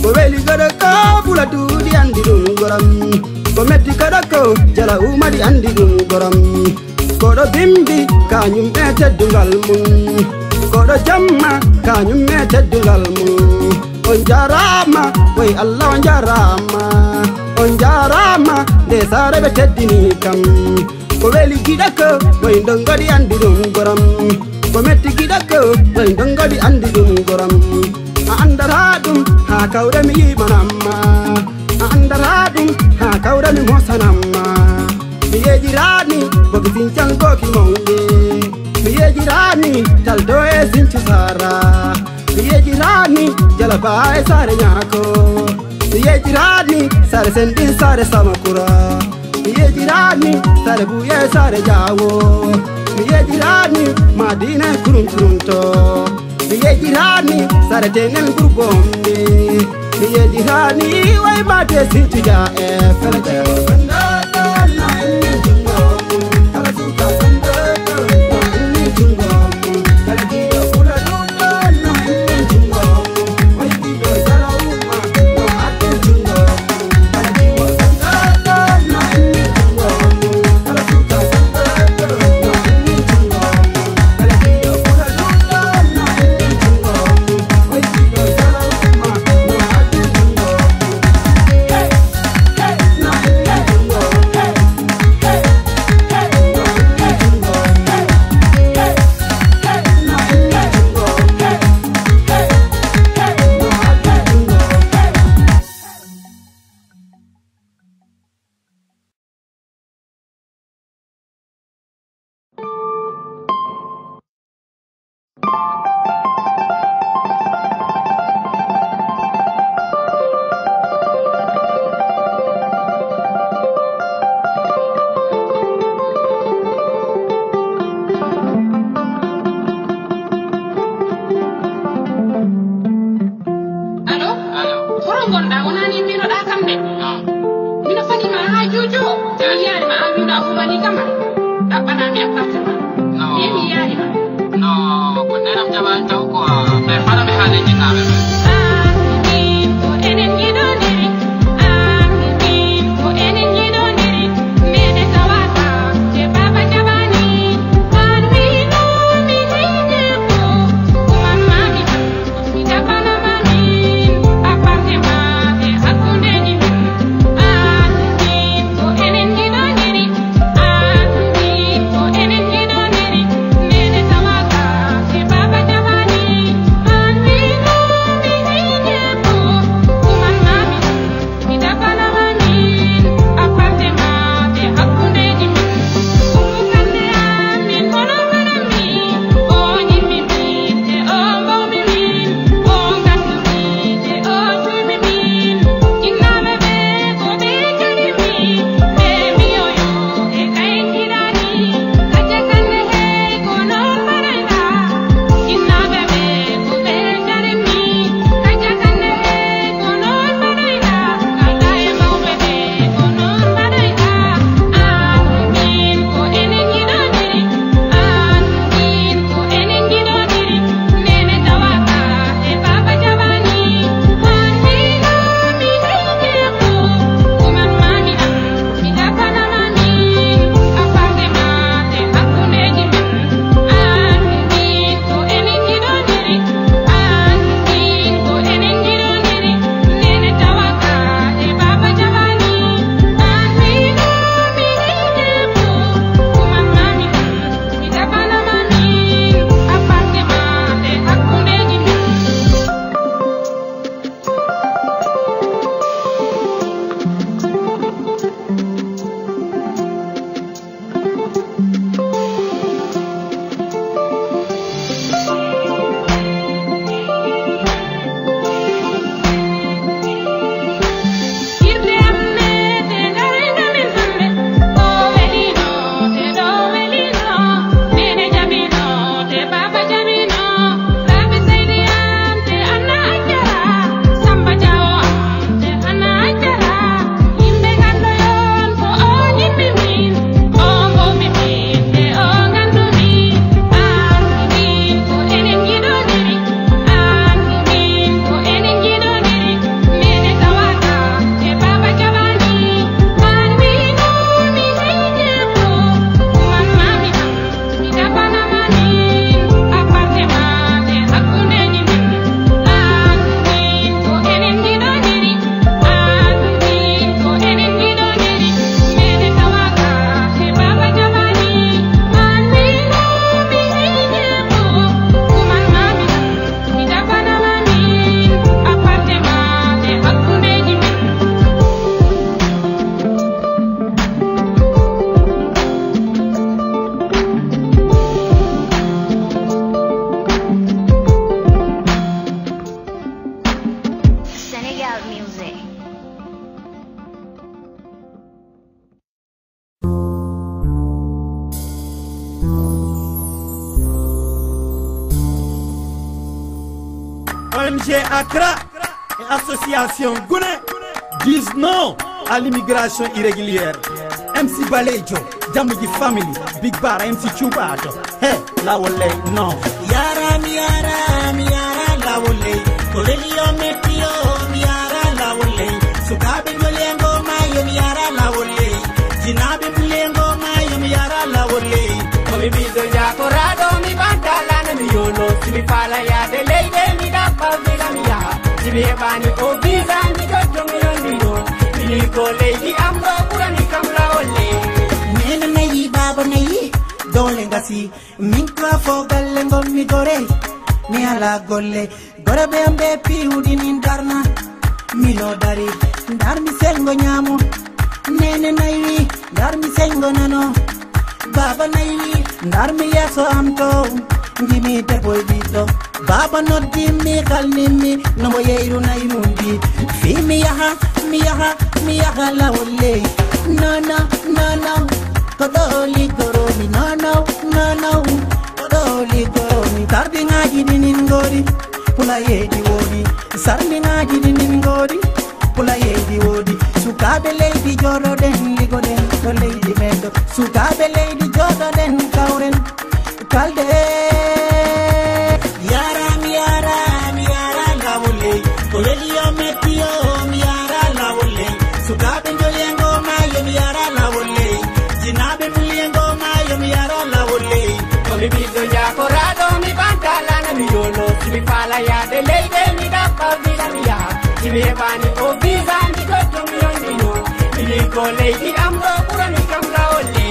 Ko weli koɗo ko bula duuɗi andi ɗum gorom. Ko metti koɗo ko jala umadi andi ɗum gorom. Koɗo bimbi kañum e teddungal mum. Koɗo jamma kañum e teddungal mum. On jarama, woy Allah on jarama. On jarama, nde saare ɓe teddini kam. Ko weli giɗo ko, woy ndongo ɗi andi ɗum gorom. Ko metti giɗo ko, woy ndongo ɗi andi ɗum gorom. A andata ɗum, haa kawre mi yimanamma. A andata ɗum, haa kawre mi mosanamma. Mi yejirani, boki sincan goki mawni. Mi yejirani, taldo e sincu sara. Mi yejirani, jalaba e sare ñaako. Mi yejirani, sare sendin sare samakura. Mi yejirani, sare buye sare jawo. Mi yejirani, madina kurun kurunto. Mi yejirani, sare tenen gurbombe. Mi yejirani, way mate sintuja e fele. Allo? Allo? Horo ngonɗaa? Wonaa ni mbinoɗaa kam de? Non. Mino fani ma haa juujo. Jaajëf. Mi yiyaani ma, a mbinoɗaa fumani kam. Ɗaɓɓanaa mi appartement. Non. Ɓe mi yiyaani ma. Non, ko nder am jaɓaani taw quoi. Mais hara mi haala e jinnaaɓe ɓe. Ah, min ko enen ngiɗo ndiri. Ah, min ko enen ngiɗo ndiri. Mene tawata, je baba jaɓaani. An wino mi hinde ko, ko mamma mi. M G Accra et association Gune disent non à l'immigration irrégulière. M C Balejo, Damuji Family, Big Bar, M C Chubato. Hey, Lawole, non. Yara mi yara, mi yara Lawole. Ko weli yo metti yo, mi yara Lawole. Sukaɓe joli e ngo maayo, mi yara Lawole. Jinaaɓe bulengo maayo, mi yara Lawole. Ko mi ɓiɗɗo jaakoraaɗo, mi ɓanta lana mi yono. Si mi faala yaade leyɗe, mi ɗaɓɓa visa mi yaha. Si mi heɓaani o visa, mi jotto mi yondino. Mini ko leydi am ɗo ɓurani kam Lawole. Nene nayi, baaba nayi, doole ngasi. Min ka fo galle ngon mi gore, mi ala golle. Gore ɓe am ɓe piwɗi min darna. Mino dari, dar mi sengo ñaamo. Nene nayi, dar mi sengo nano. Baaba nayi, dar mi yeeso am to. Ngimi debbo e ɓiɗɗo. Baaba noddi mi kalni mi, no mo yeyru nayi mum di. Fi mi yaha, mi yaha, mi yaha Lawole. No, no, no, no. Ko ɗo liggoro mi, no, no, no, no. Ko ɗo liggoro mi. Sarɗiŋaaji ɗi min ngoodi, pulayeeji woodi. Sarɗiŋaaji ɗi min ngoodi, pulayeeji woodi. Sukaaɓe leydi jooɗoɗen, ligoɗen ɗo leydi men ɗo. Sukaaɓe leydi jooɗoɗen, kawren, kalde. Yara mi yara, mi yara Lawole. Ko weli yo metti yo, mi yara Lawole. Sukaaɓe joli e ngo maayo, mi yara Lawole. Jinaaɓe bulengo maayo, mi yara Lawole. Ko mi ɓiɗɗo jaakoraaɗo, mi ɓanta lana mi yono. Si mi faala yaade leyɗe, mi ɗaɓɓa visa mi yaha. Si mi heɓaani o visa, mi jotto mi yondino. Mini ko leydi am ɗo ɓurani kam Lawole.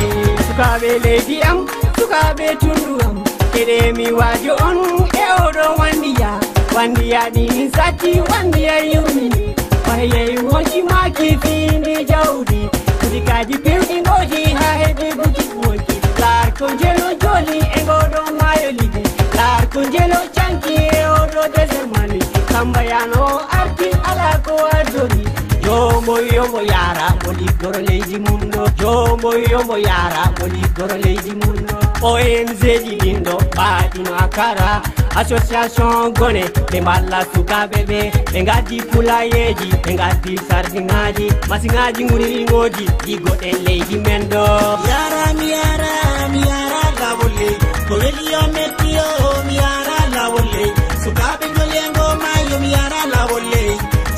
Sukaaɓe leydi am, sukaaɓe tundu am. Eɗe mi waajo on e oɗo wandiya. Wandiya ɗi satti, wandiya yurmini. Wara yeyi moji maaki fiindi jawdi. Butikaaji pewɗi ngoodi haa heɓi butik moji. Laar ko njelo joli e ngoɗo maayo Libi. Laar ko njelo canki e oɗo désert Mali. Samba Yano arti ala ko addori. Yo mo, yo mo yara mo liggoro leydi mum ɗo. Yo mo, yo mo yara mo liggoro leydi mum ɗo. O N G ji ɗin ɗo mbaɗino Akara. Association Gone, ɓe mballa sukaaɓe ɓe, ɓe ngaddi pulayeeji, ɓe ngaddi sardiŋaaji, masiŋaaji ŋuri ŋoodi, ɗi goɗɗen leydi men ɗo. Yara mi yara, mi yara Lawole, ko weli yo metti yo, mi yara Lawole, sukaaɓe joli e ngo maayo, mi yara Lawole,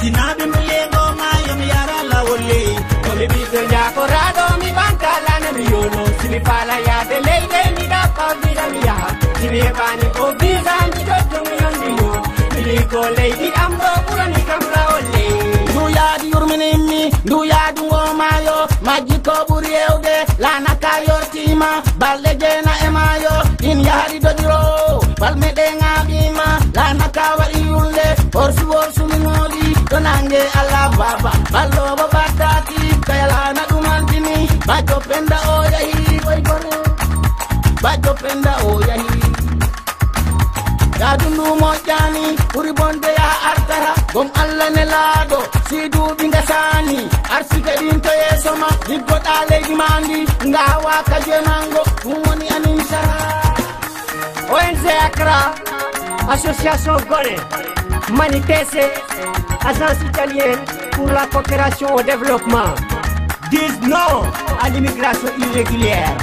jinaaɓe joli e ngo maayo, mi yara Lawole, ko mi ɓiɗɗo jaakoraaɗo, mi ɓanta lana mi yono, si mi faala yaade leyɗe, mi ɗaɓɓa visa mi yaha. Si mi heɓaani o visa, mi jotto mi yondino. Mini ko leydi am ɗo ɓurani kam Lawole. Ndu yaadu yurminimmi, ndu yaadu ngo maayo, majji ko ɓuri hewde, laana ka yottiima, balɗe jeena e maayo, ɗin yahri dodiro, balme ɗe ŋaaɓiima, laana ka waɗi yulde, orsu orsu mi mooli, to nange Allah baba, balɗo bo battaki, kaya laana ɗum antini, bajjo penda o yahi, oy gore. Bajjo penda o yahi. Yaadu ndu moƴƴaani, ɓuri bonde yaha artata. Gom Allah nelaaɗo, si duuɓi ngasaani. Arsike ɗin to yeeso ma, liggoɗaa leydi ma ndi. Ngaawa ka je mango, ɗum woni amin sara. O N G Accra, Association Gone, Mani T C, Agence Italienne pour la Coopération au Développement, disent non à l'immigration irrégulière.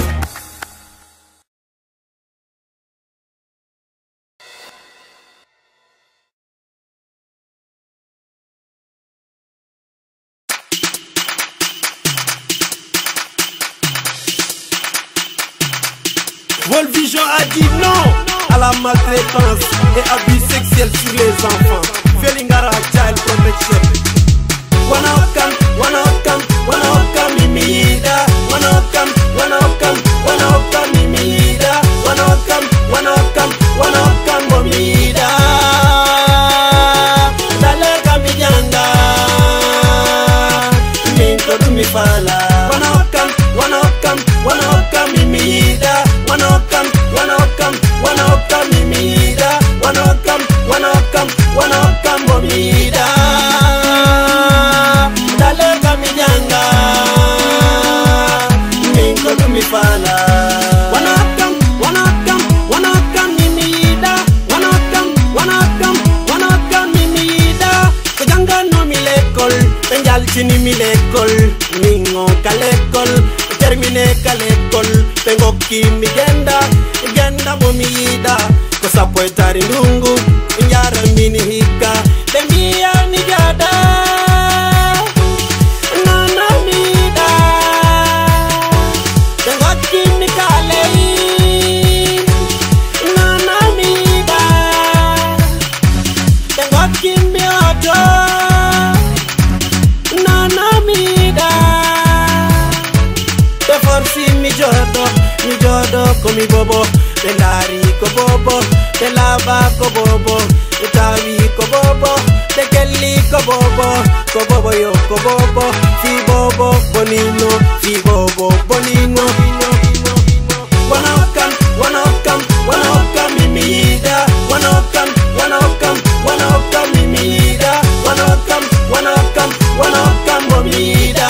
World Vision a dit non à la maltraitance et abus sexuels sur les enfants. Felingara Child Protection. Wano kam, wano kam, wano kam mi yiɗa. Wano kam, wano kam, wano kam mi yiɗa. Wano kam, wano kam, wano kam mo mi yiɗa. Dale kam mi janga. Min ko ɗum mi fala. Wano kam, wano kam, wano kam mi yiɗa. Wano kam, wano kam, wano kam mi yiɗa. Wano kam, wano kam, wano kam mo mi yiɗa. Dale Tinimi lekkol, min on ka lekkol, termine ka lekkol, ɓe ngokki mi genda, genda mo mi yiɗa, ko sappo e tari ndungu, njara mini hikka, ɓe mbiya mi jada, nana mi yiɗa, ɓe ngokki mi kalei, nana mi yiɗa. Ɓe ngokki mi oto, nana mi yiɗa. Ɓe forsi mi jooɗo, mi jooɗo ko mi bobo. Ɓe ndaari ko bobo, ɓe laaɓa ko bobo. Ɓe taawi ko bobo, ɓe kelli ko bobo. Ko bobo yo ko bobo, fii bobo bonino, fii bobo bonino. Wano kam, wano kam, wano kam mi mi yiɗa. Wano kam, wano kam, wano kam mi mi yiɗa. Wano kam, wano kam, wano kam mo mi yiɗa.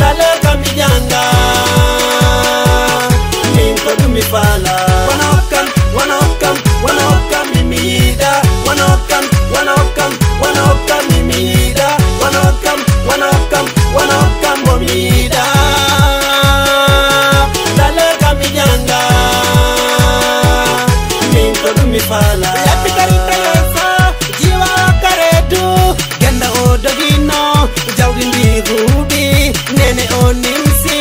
Dale kam mi janga. Min ko ɗum mi fala. Wano kam, wano kam, wano kam mi mi yiɗa. Wano kam, wano kam, wano kam mi mi yiɗa. Wano kam, wano kam, wano kam mo mi yiɗa. Dale kam mi janga. Min ko ɗum mi fala. Lappi kari kayasa, jiwa karedu. Ganda o dogino, jawdi ndi huuɓi. Nene o nimsi,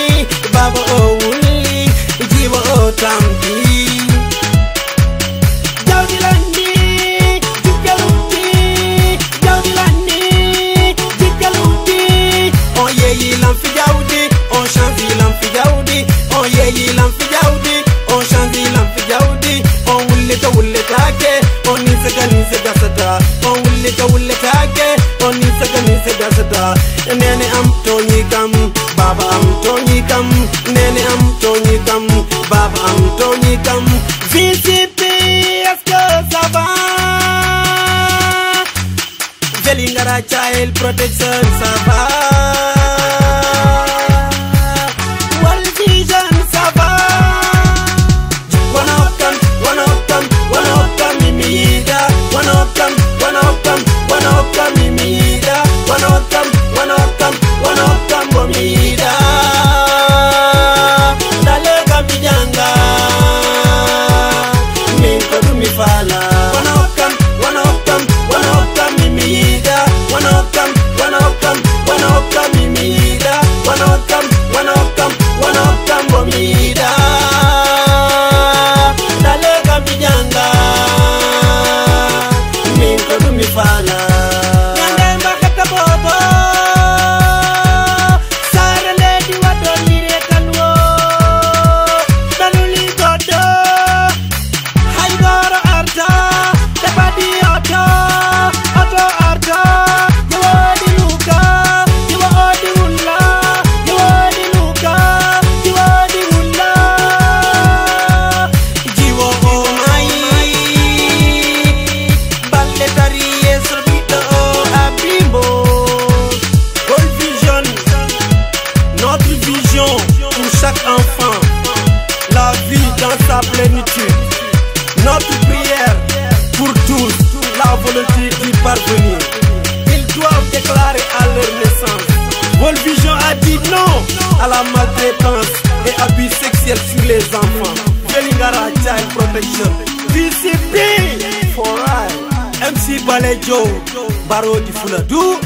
baba o wulli, jiwa o tampi. Jawdi lanni, jikke lutti, jawdi lanni, jikke lutti. On yeeyi lan fi jawdi, on change lan fi jawdi, on yeeyi lan fi jawdi, on change lan fi jawdi. On wullita wullitaake, on nisata nisata sata. On wullita wullitaake, on nisata nisata sata. Nene am tooñi kam, baba am tooñi kam. Nene am tooñi kam, baba am tooñi kam. V C P, est-ce que ça va? Vélingara Child Protection, ça va? World Vision, ça va? Wano kam, wano kam, wano kam mi mi yiɗa. Wano kam, wano kam, wano kam mi mi yiɗa. Wano kam, wano kam, wano kam mo mi yiɗa. Dale kam mi janga. Min ko ɗum mi fala. Wano kam, wano kam, wano kam mi mi yiɗa. Wano kam, wano kam, wano kam mi mi yiɗa. Wano kam, wano kam, wano kam mo mi yiɗa. Dale kam mi janga. Min ko ɗum mi fala. Ñande mbakata bobo. Sare leydi waɗo lire tan wo. Nanuli goɗɗo. Hay goro arta, ɓe padi oto, oto arta. Jiwo di luka, jiwo di wulla, jiwo di luka, jiwo di wulla. Jiwo o mai, balle tari yeso ɓiɗɗo o abimo. Gold Vision, notre vision pour chaque enfant. La vie dans sa plénitude. Notre prière pour tous, la volonté d'y parvenir. Ils doivent déclarer à leur naissance. World Vision a dit non à la maltraitance et abus sexuels sur les enfants. Vélingara Child Protection. V C P for I. M C Balejo, Barodi Fuladu.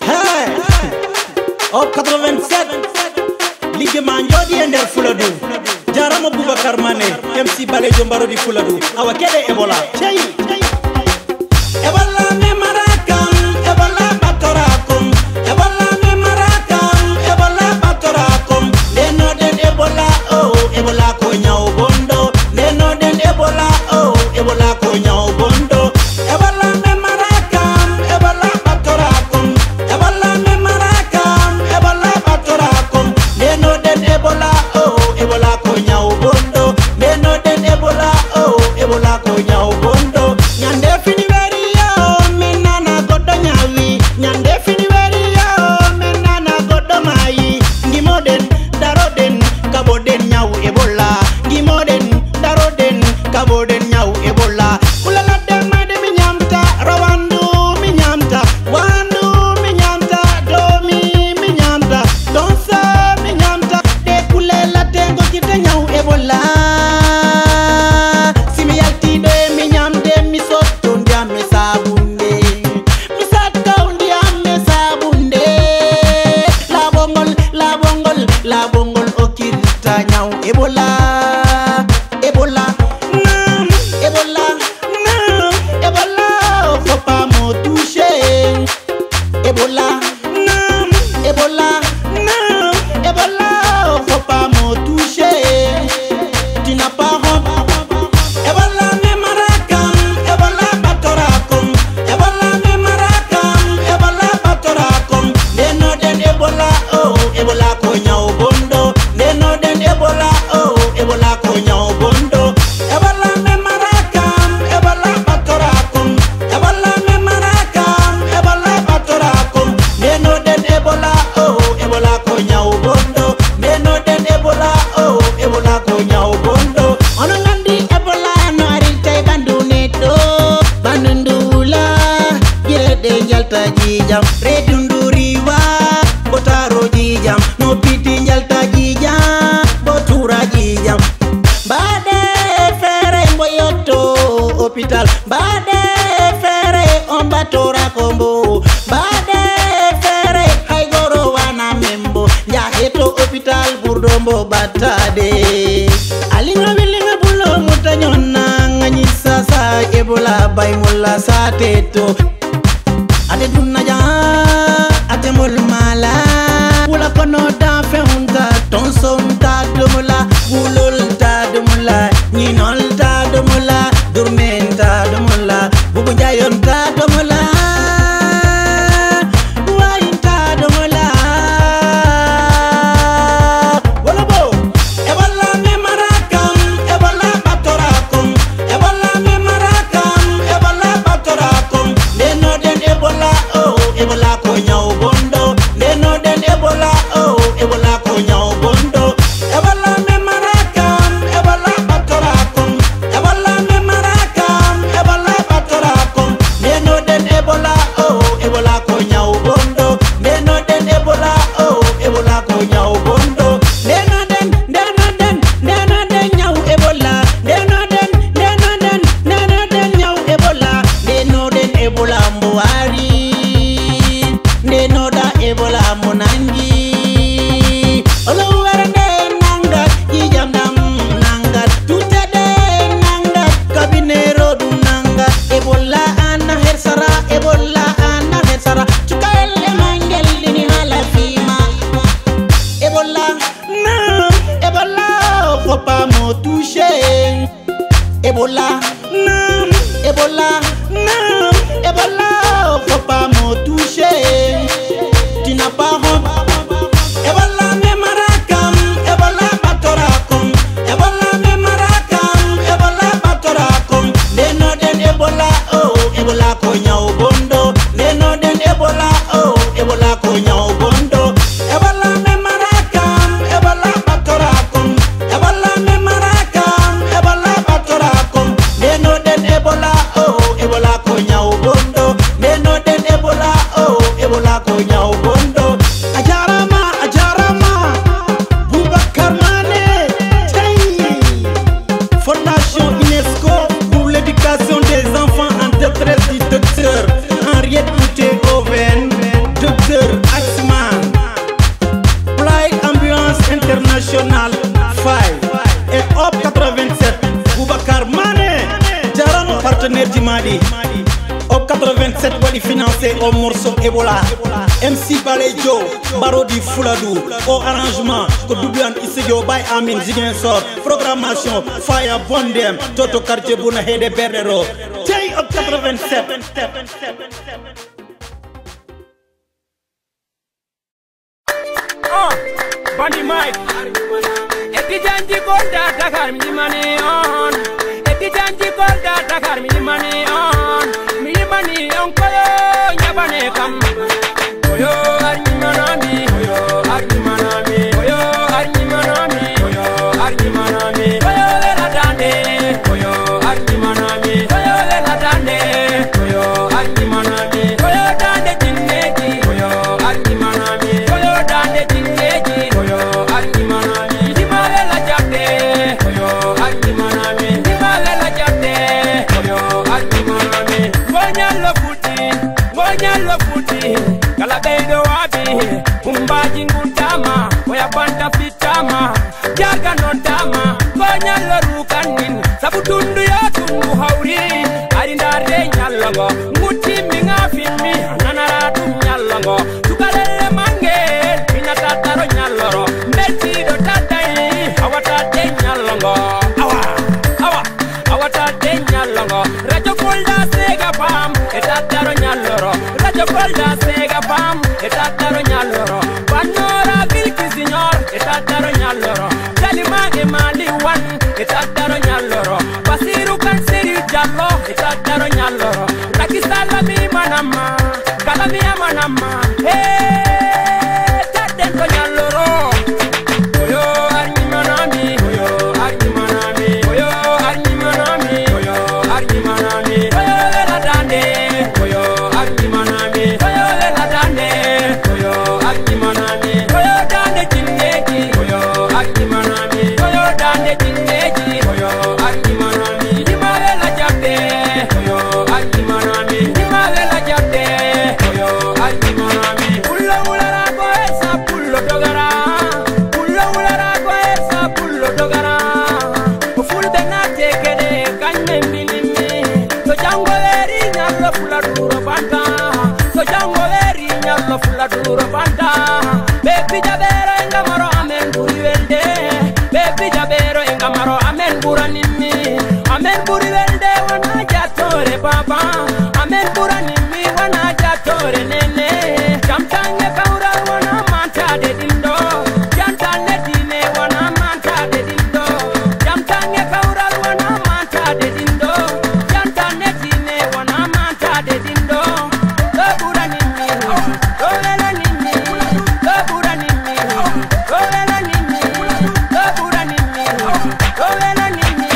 Hey! O quatre-vingt-sept, ligge ma jooɗi e nder Fuladu. Jarama Boubacar Mané, M C Balejo Mbarodi Fuladu. Awa keɗe Ebola. Cey! Ebola me marakam, Ebola batorakum. Ebola me marakam, Ebola batorakum. Ndenoɗen Ebola, oh, Ebola ko ñaw bonɗo. Ndenoɗen Ebola, oh, Ebola ko ñaw bonɗo. Ebola me marakam, Ebola batorakum. Ebola me marakam, Ebola batorakum. Ndenoɗen Ebola, oh, Ebola ko ñaw bonɗo. Ebola, non, Ebola, faut pas me toucher. Tu n'as pas honte. Ebola, me marakam, Ebola, batorakum. Ebola, me marakam, Ebola, batorakum. Nde no den Ebola, oh, Ebola ko nyaw bondo. Nde no den Ebola, oh, Ebola ko nyaw bondo. Ebola, me marakam, Ebola, batorakum. Ebola, me marakam, Ebola, batorakum. Nde no den Ebola, oh, Ebola ko nyaw bondo. Nde no den Ebola, oh, Ebola ko nyaw bondo. Onon nganndi Ebola no arirta e ɓanndu neɗɗo. Ɓanndu ndu wula, gire ɗe njalta ƴiiƴam. Reedu ndu riiwa, mbo taaro ƴiiƴam. No pitti njalta ƴiiƴam, mbo tuura ƴiiƴam. Mbaɗe feere mbo yotto hôpital. Mbaɗe feere o mbattora ko mbo. Mbaɗe feere hay goro wana men mbo. Njahe to hôpital ɓurɗo mbo ɓattade. Aliŋa wiliŋa bulo mutañon na ŋañi sasa Ebola bay mulla sate to. Ate dunna ja, ate mol mala. Wula kono da fe hunta, tonso hunta domola, wulol ta domola, ñinol ta domola, durmen ta domola, bubu njayon ta domola, wayin ta domola. Wala bo. Ebola me marakam, Ebola batorakum. Ebola me marakam, Ebola batorakum. Nde no den Ebola, oh, Ebola ko nyaw bondo. Nde no den Ebola, oh, Ebola ko nyaw bondo. Ebola me marakam, Ebola batorakum. Ebola me marakam, Ebola batorakum. Nde no den Ebola, oh, Ebola ko nyaw bondo. Nde no den Ebola, oh, Ebola ko nyaw bondo. Nde no den, nde no den, nde no den nyaw Ebola. Nde no den, nde no den, nde no den nyaw Ebola. Nde no den Ebola mbo wari. Nde no da Ebola mbo nangi. Olo wara nde nanga, ƴiiƴam ɗam nangat. Tutte ɗe nangat, kabinero ɗum nangat. Ebola ana her sara, Ebola ana her sara. Cuka elle mangel ɗini hala fima. Ebola, non, Ebola, faut pas me toucher. Ebola, non, Ebola, non, Ebola, faut pas me toucher. Tu n'as pas honte. Ebola, me marakam, Ebola, batorakum. Ebola, me marakam, Ebola, batorakum. Nde no den Ebola, oh, Ebola ko nyaw bondo. Nde no den Ebola, oh, Ebola ko nyaw bondo. Ebola me marakam, Ebola batorakum. Ebola me marakam, Ebola batorakum. Nde no den Ebola, oh, Ebola ko nyaw bondo. Nde no den Ebola, oh, Ebola ko nyaw bondo. A jarama, a jarama. Boubacar Mané, tey. Fondation UNESCO pour l'éducation des enfants en détresse du docteur Henriette Bouté Oven, docteur Axman, Fly Ambulance International five et Op quatre-vingt-sept, Boubacar Mané, jarama partenaire ji maɗi. Op quatre-vingt-sept waɗi financé o morceau Ebola. M C Balejo, Barodi Fuladu, o arrangement, ko Dubian Studio by Amin Ziguinchor. Programmation, Faya Bondem, Toto Quartier Buna Hede Berdero. Tey o quatre-vingt-sept. Oh, Bandi Mike. E Tijanji Kolda Dakar mi mani on. E Tijanji Kolda Dakar mi mani on. Mi mani on koyo nyabane kam. Oyo arñimanami, oyo arñimanami, oyo arñimanami, oyo arñimanami, oyo lela dande, oyo arñimanami, oyo lela dande, oyo arñimanami, oyo dande jinneji, oyo arñimanami, oyo dande jinneji, oyo arñimanami, ndima lela jabde, oyo arñimanami, ndima lela jabde, oyo arñimanami, ko ñallo fuɗɗi. Ko ñallo fuɗɗi, kala ɓeyɗo waabi, kumbaaji nguntama, oya banta fittama, jarga noddama. Ko ñallo rukan min, sabu tundu yo tundu hawri. Ari ndarde ñallo ngo, nguttimmi ngafimmi, nanara ɗum ñallo ngo. Sukalelle mange, Kolda Sega Bam e Tattaro Ñalloro, Bannora Bilki Signor e Tattaro Ñalloro, Jalima e Mali Wan e Tattaro Ñalloro, Basiru Kanseri Jallo e Tattaro Ñalloro, Rakisala mi manama, Kalami amanama, eh, Tatten to Ñalloro. Oyo arñi manami, oyo arñi manami, oyo arñi manami, oyo arñi manami, oyo lela dande, oyo arñi manami, oyo lela dande, oyo arñi manami, oyo dande jinneji, oyo arñi manami, oyo dande jinneji, oyo arñi manami, dima lela jabbe, oyo arñi manami, dima lela jabbe, oyo arñi manami, ulla ulara ko esa. Pullo dogara, pullo wulara ko ersa, pullo dogara. Ko fulɓe natte kede, kañum en mbinimmi. So janngo weeri, ñallo fula duuro banta. So janngo weeri, ñallo fula duuro banta. Ɓe pija ɓeero e ngamaro amen ɓuri welde. Ɓe pija ɓeero e ngamaro amen ɓuranimmi. Amen ɓuri welde wona jattoore baba. Amen ɓuranimmi wona jattoore nene. Jam tan e kawral wona mantade ɗinɗo. Jam tan e diine wona mantade ɗinɗo. Jam tan e kawral wona mantade ɗinɗo. Jam tan e diine wona mantade ɗinɗo. Ɗo ɓuranimmi, ɗo welanimmi, ɗo ɓuranimmi, ɗo welanimmi, ɗo ɓuranimmi, ɗo welanimmi.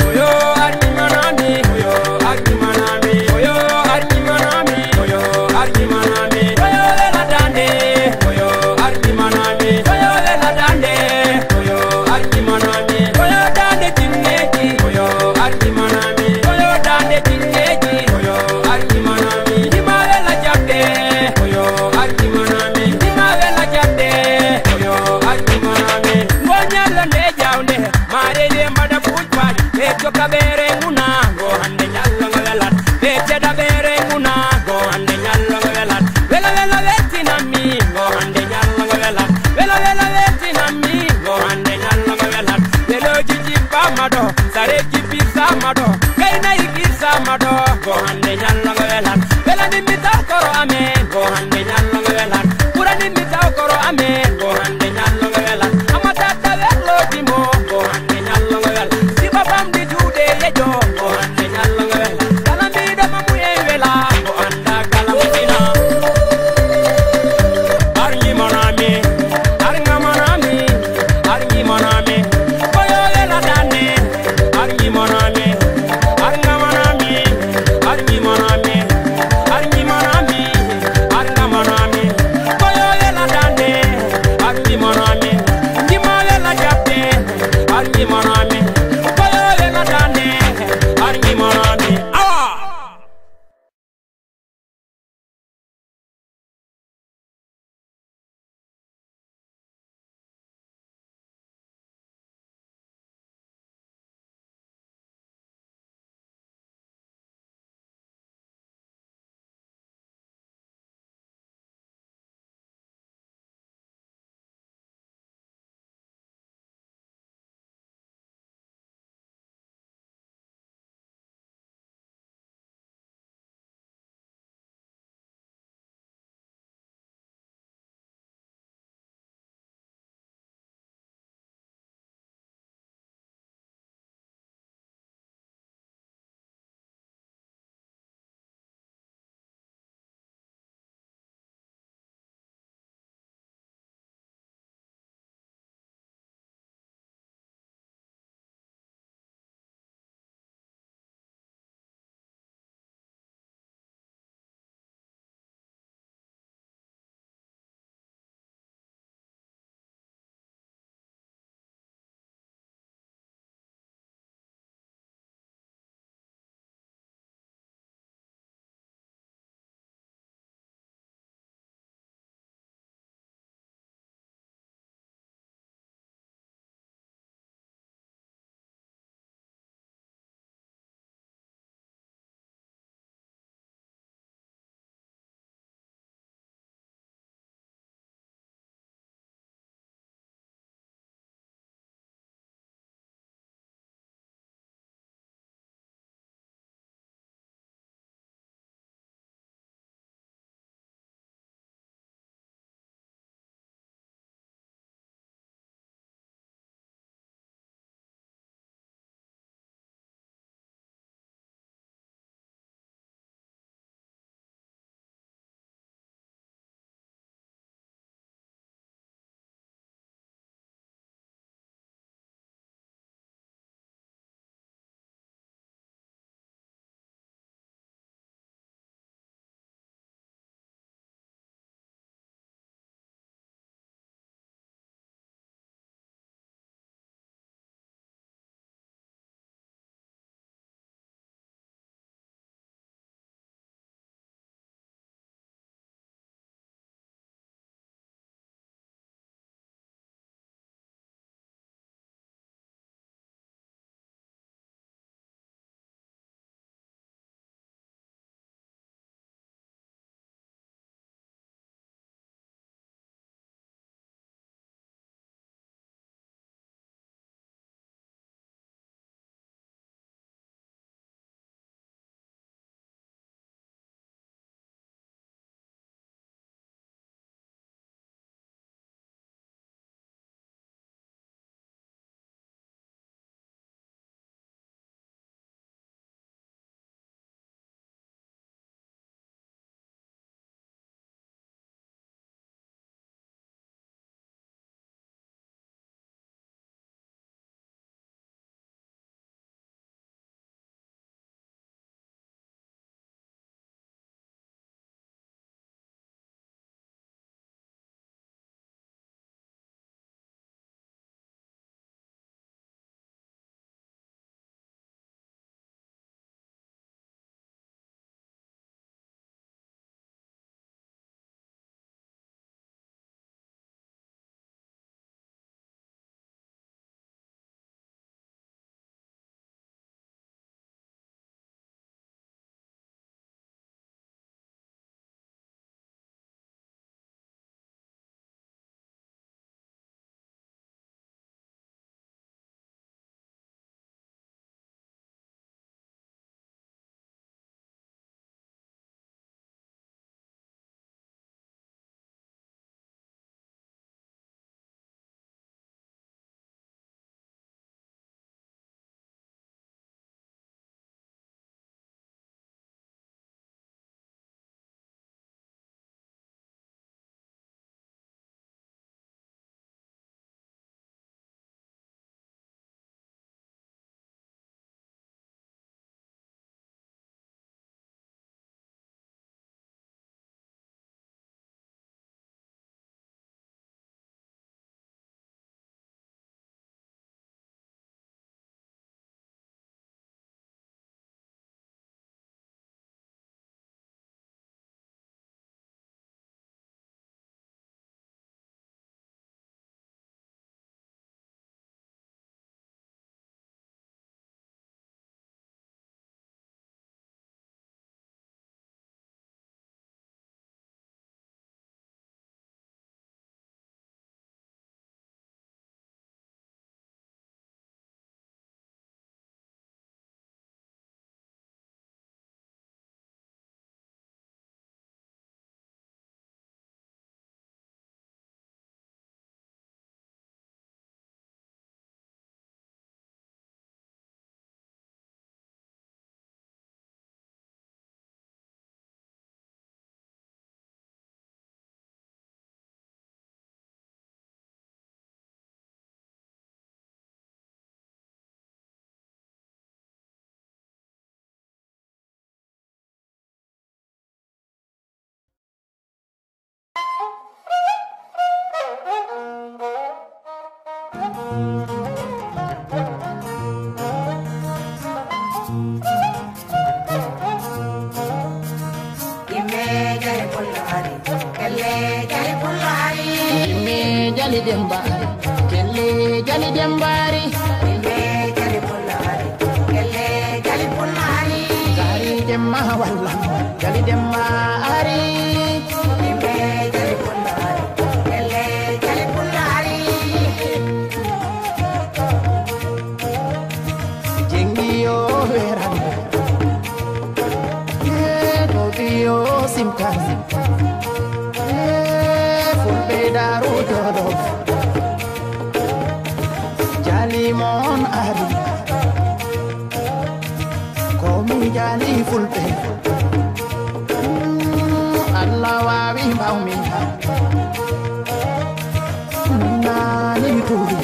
Oyo arñi manami, oyo arñi manami, oyo arñi manami, oyo arñi manami, oyo lela dande, oyo arñi manami, oyo lela dande, oyo arñi manami, oyo dande jinneji, oyo arñi manami, oyo dande jinneji, oyo arñi manami, dima lela jabbe, oyo arñi manami, dima lela jabbe, oyo arñi manami, ngo ñallo nde jawnde. Maareli e mbaɗa puuj paaji, ɓe jokka ɓeere nguna, ngo hannde ñallo ngo welat. Ɓe ceda ɓeere nguna, ngo hannde ñallo ngo welat. Wela wela weltinammi, ngo hannde ñallo ngo welat. Wela wela weltinammi, ngo hannde ñallo ngo welat. Welooji jibbaama ɗo, sareeji pisaama ɗo, gaynayi kisaama ɗo, ngo hannde ñallo ngo welat. Welanimmi taw koro amen, ngo hannde ñallo ngo welat. Ɓuranimmi taw koro amen, ngo hannde ñallo ngo welat. Amata Tawerlo dimo, ko hannde ñallo ngo wel. Siba bamɗi juuɗe yejo, ko hannde ñallo ngo wel. Kala mbiɗo mamu en wela, ko annda kala mo fina. Arñi manami, arña manami, arñi manami. Koyo wela dande, arñi manami, arña manami, arñi Yimɓe Jali Pullo ari, kelle Jali Pullo ari. Yimɓe Jali Demba ari, kelle Jali Demba ari. Yimɓe Jali Pullo ari, kelle Jali Pullo ari. Gari jemma walla, Jali Demba ari. Yimɓe Jali Pullo ari, kelle Jali Pullo ari. Jengi yo weran. E to ɓiyo simkan. E fulɓe daru dodo. Jali mon ari. Ko mi jali fulɓe. Mm, Allah wawi mbawmi. Nani mi tuubi.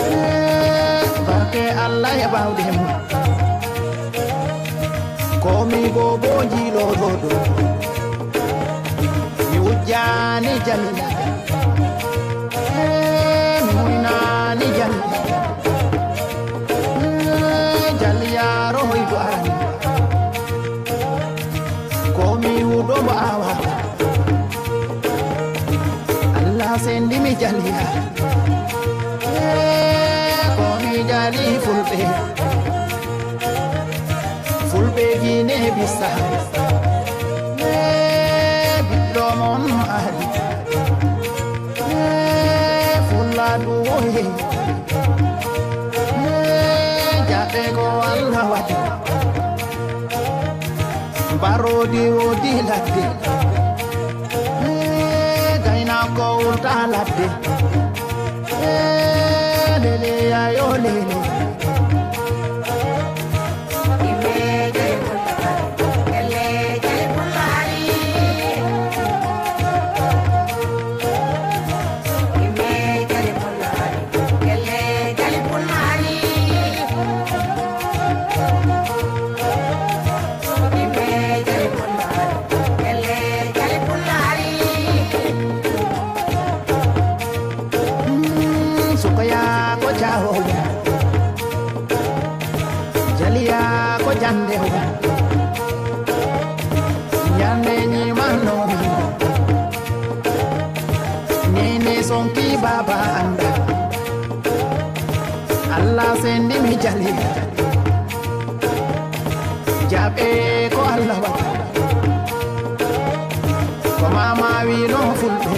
Eh, barke Allah e bawɗe mum. Ko mi bobo jiilotoɗo. Mi wujjani Jali. Eh, mi muynani Jali. Eh, Jali yaro hoyto arani. Ko mi wuɗo mo awa. Allah sendi mi Jaliya. Eh, ko mi jali fulɓe. Fulɓe Gine Bisa. Eh, ɓiɗɗo mon ari. Eh, Fulla duwoye. Eh, jaɓe ko Allah waɗi. Barodi wodi ladde. Eh, gaynako wurta ladde. Eh, lele yayo lele. Mm, sukoya ko jawo. Jaliya ko jande o. Yande ni manomi. Nene sonki baba anda. Allah sendi mi Jali. Jaɓe ko Allah waɗi. Ko mama wino fulɓe.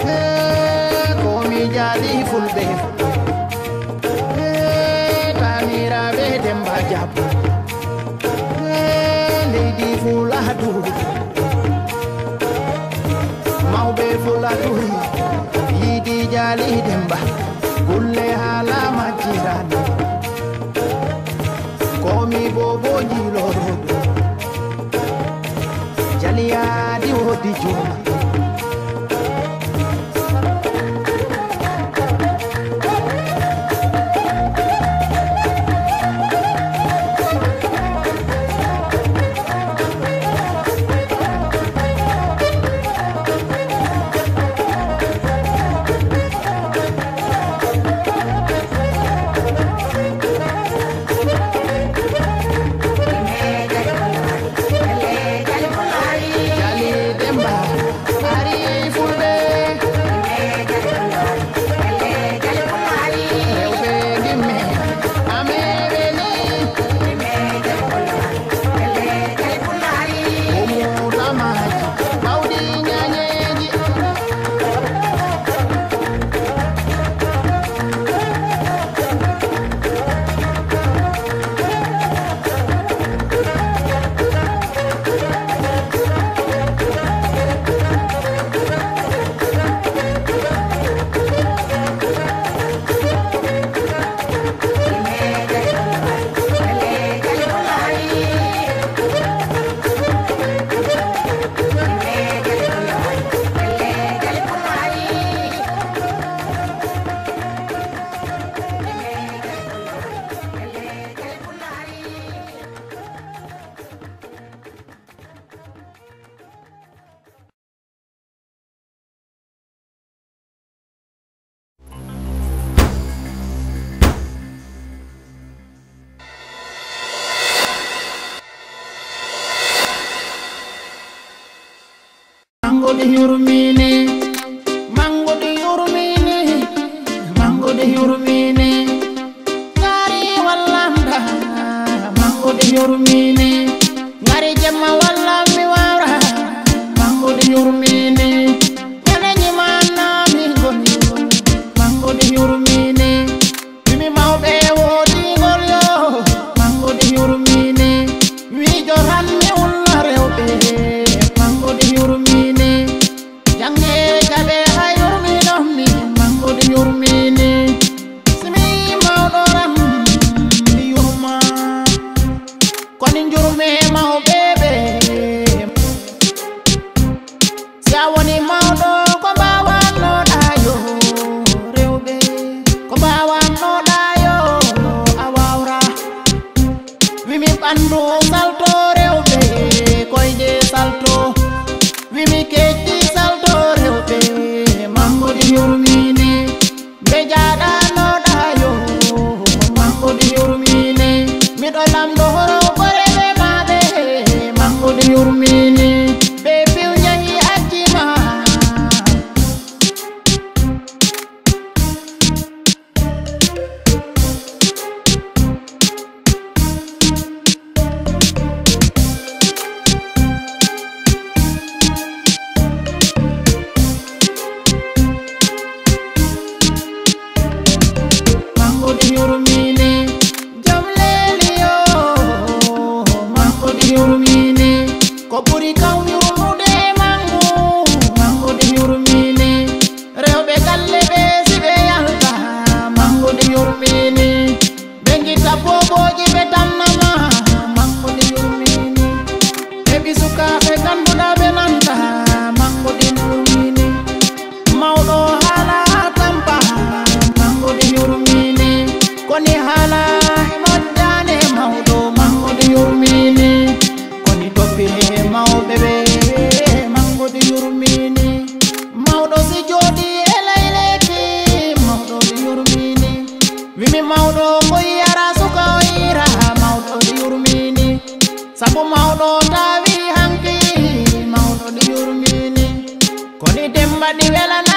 He, ko mi jali fulɓe. He, taniraɓe Demba Jab. He, leydi Fuladu. Mawɓe Fuladu. Yiɗi jali Demba. Gulle hala majjirani. Ko mi bobo jiloro. Jaliyadi wodi juma. Mango ɗi yurmini, mango ɗi yurmini, mango ɗi yurmini. Ngari wallamda, mango ɗi yurmini. Ngari jemma wallam mi wawra, mango ɗi yurmini. Ene ñimanna mi ngoni, mango ɗi yurmini. Wimi mawɓe woɗingol yo, mango ɗi yurmini. Wijo tan mi ulla rewɓe, mango ɗi yurmini. Jange jaɓe hay yurminommi, mango ɗi yurmini. Simi mawɗo ram mi yurma. Koni njurme mawɓe ɓe. Si a woni mawɗo ko mbawannoɗa yo rewɓe, ko mbawannoɗa yo a wawra. Wimi ɓandu salto rewɓe, koyɗe salto. Wimi kecci salto rewɓe, mango ɗi yurmini. Mbe jaɗanoɗa yo, mango ɗi yurmini. Miɗo lamɗo horo koreɓe maɓe, mango ɗi yurmini. Ɓe piw ñahi accima. Mango ɗi yurmini, jom leeli yo. Mango ɗi yurmini, ko ɓuri kam yurmude mango. Mango ɗi yurmini, rewɓe galle ɓe si ɓe yalta, mango ɗi yurmini. Ɓe ngitta boobooji ɓe tannama, mango ɗi yurmini. Heɓi sukaaɓe ganduɗa ɓe nanta, mango ɗi yurmini. Mawɗo haala tampa, mango ɗi yurmini. Koni haala e moƴƴaane mawɗo, mango ɗi yurmini. Koni toppire mawɓe ɓe, mango ɗi yurmini. Mawɗo si jooɗi e layleki, mawɗo ɗi yurmini. Wimi mawɗo ko yara suka o yira, mawɗo ɗi yurmini. Sabu mawɗo tawi hanki, mawɗo ɗi yurmini. Koni demba ɗi welana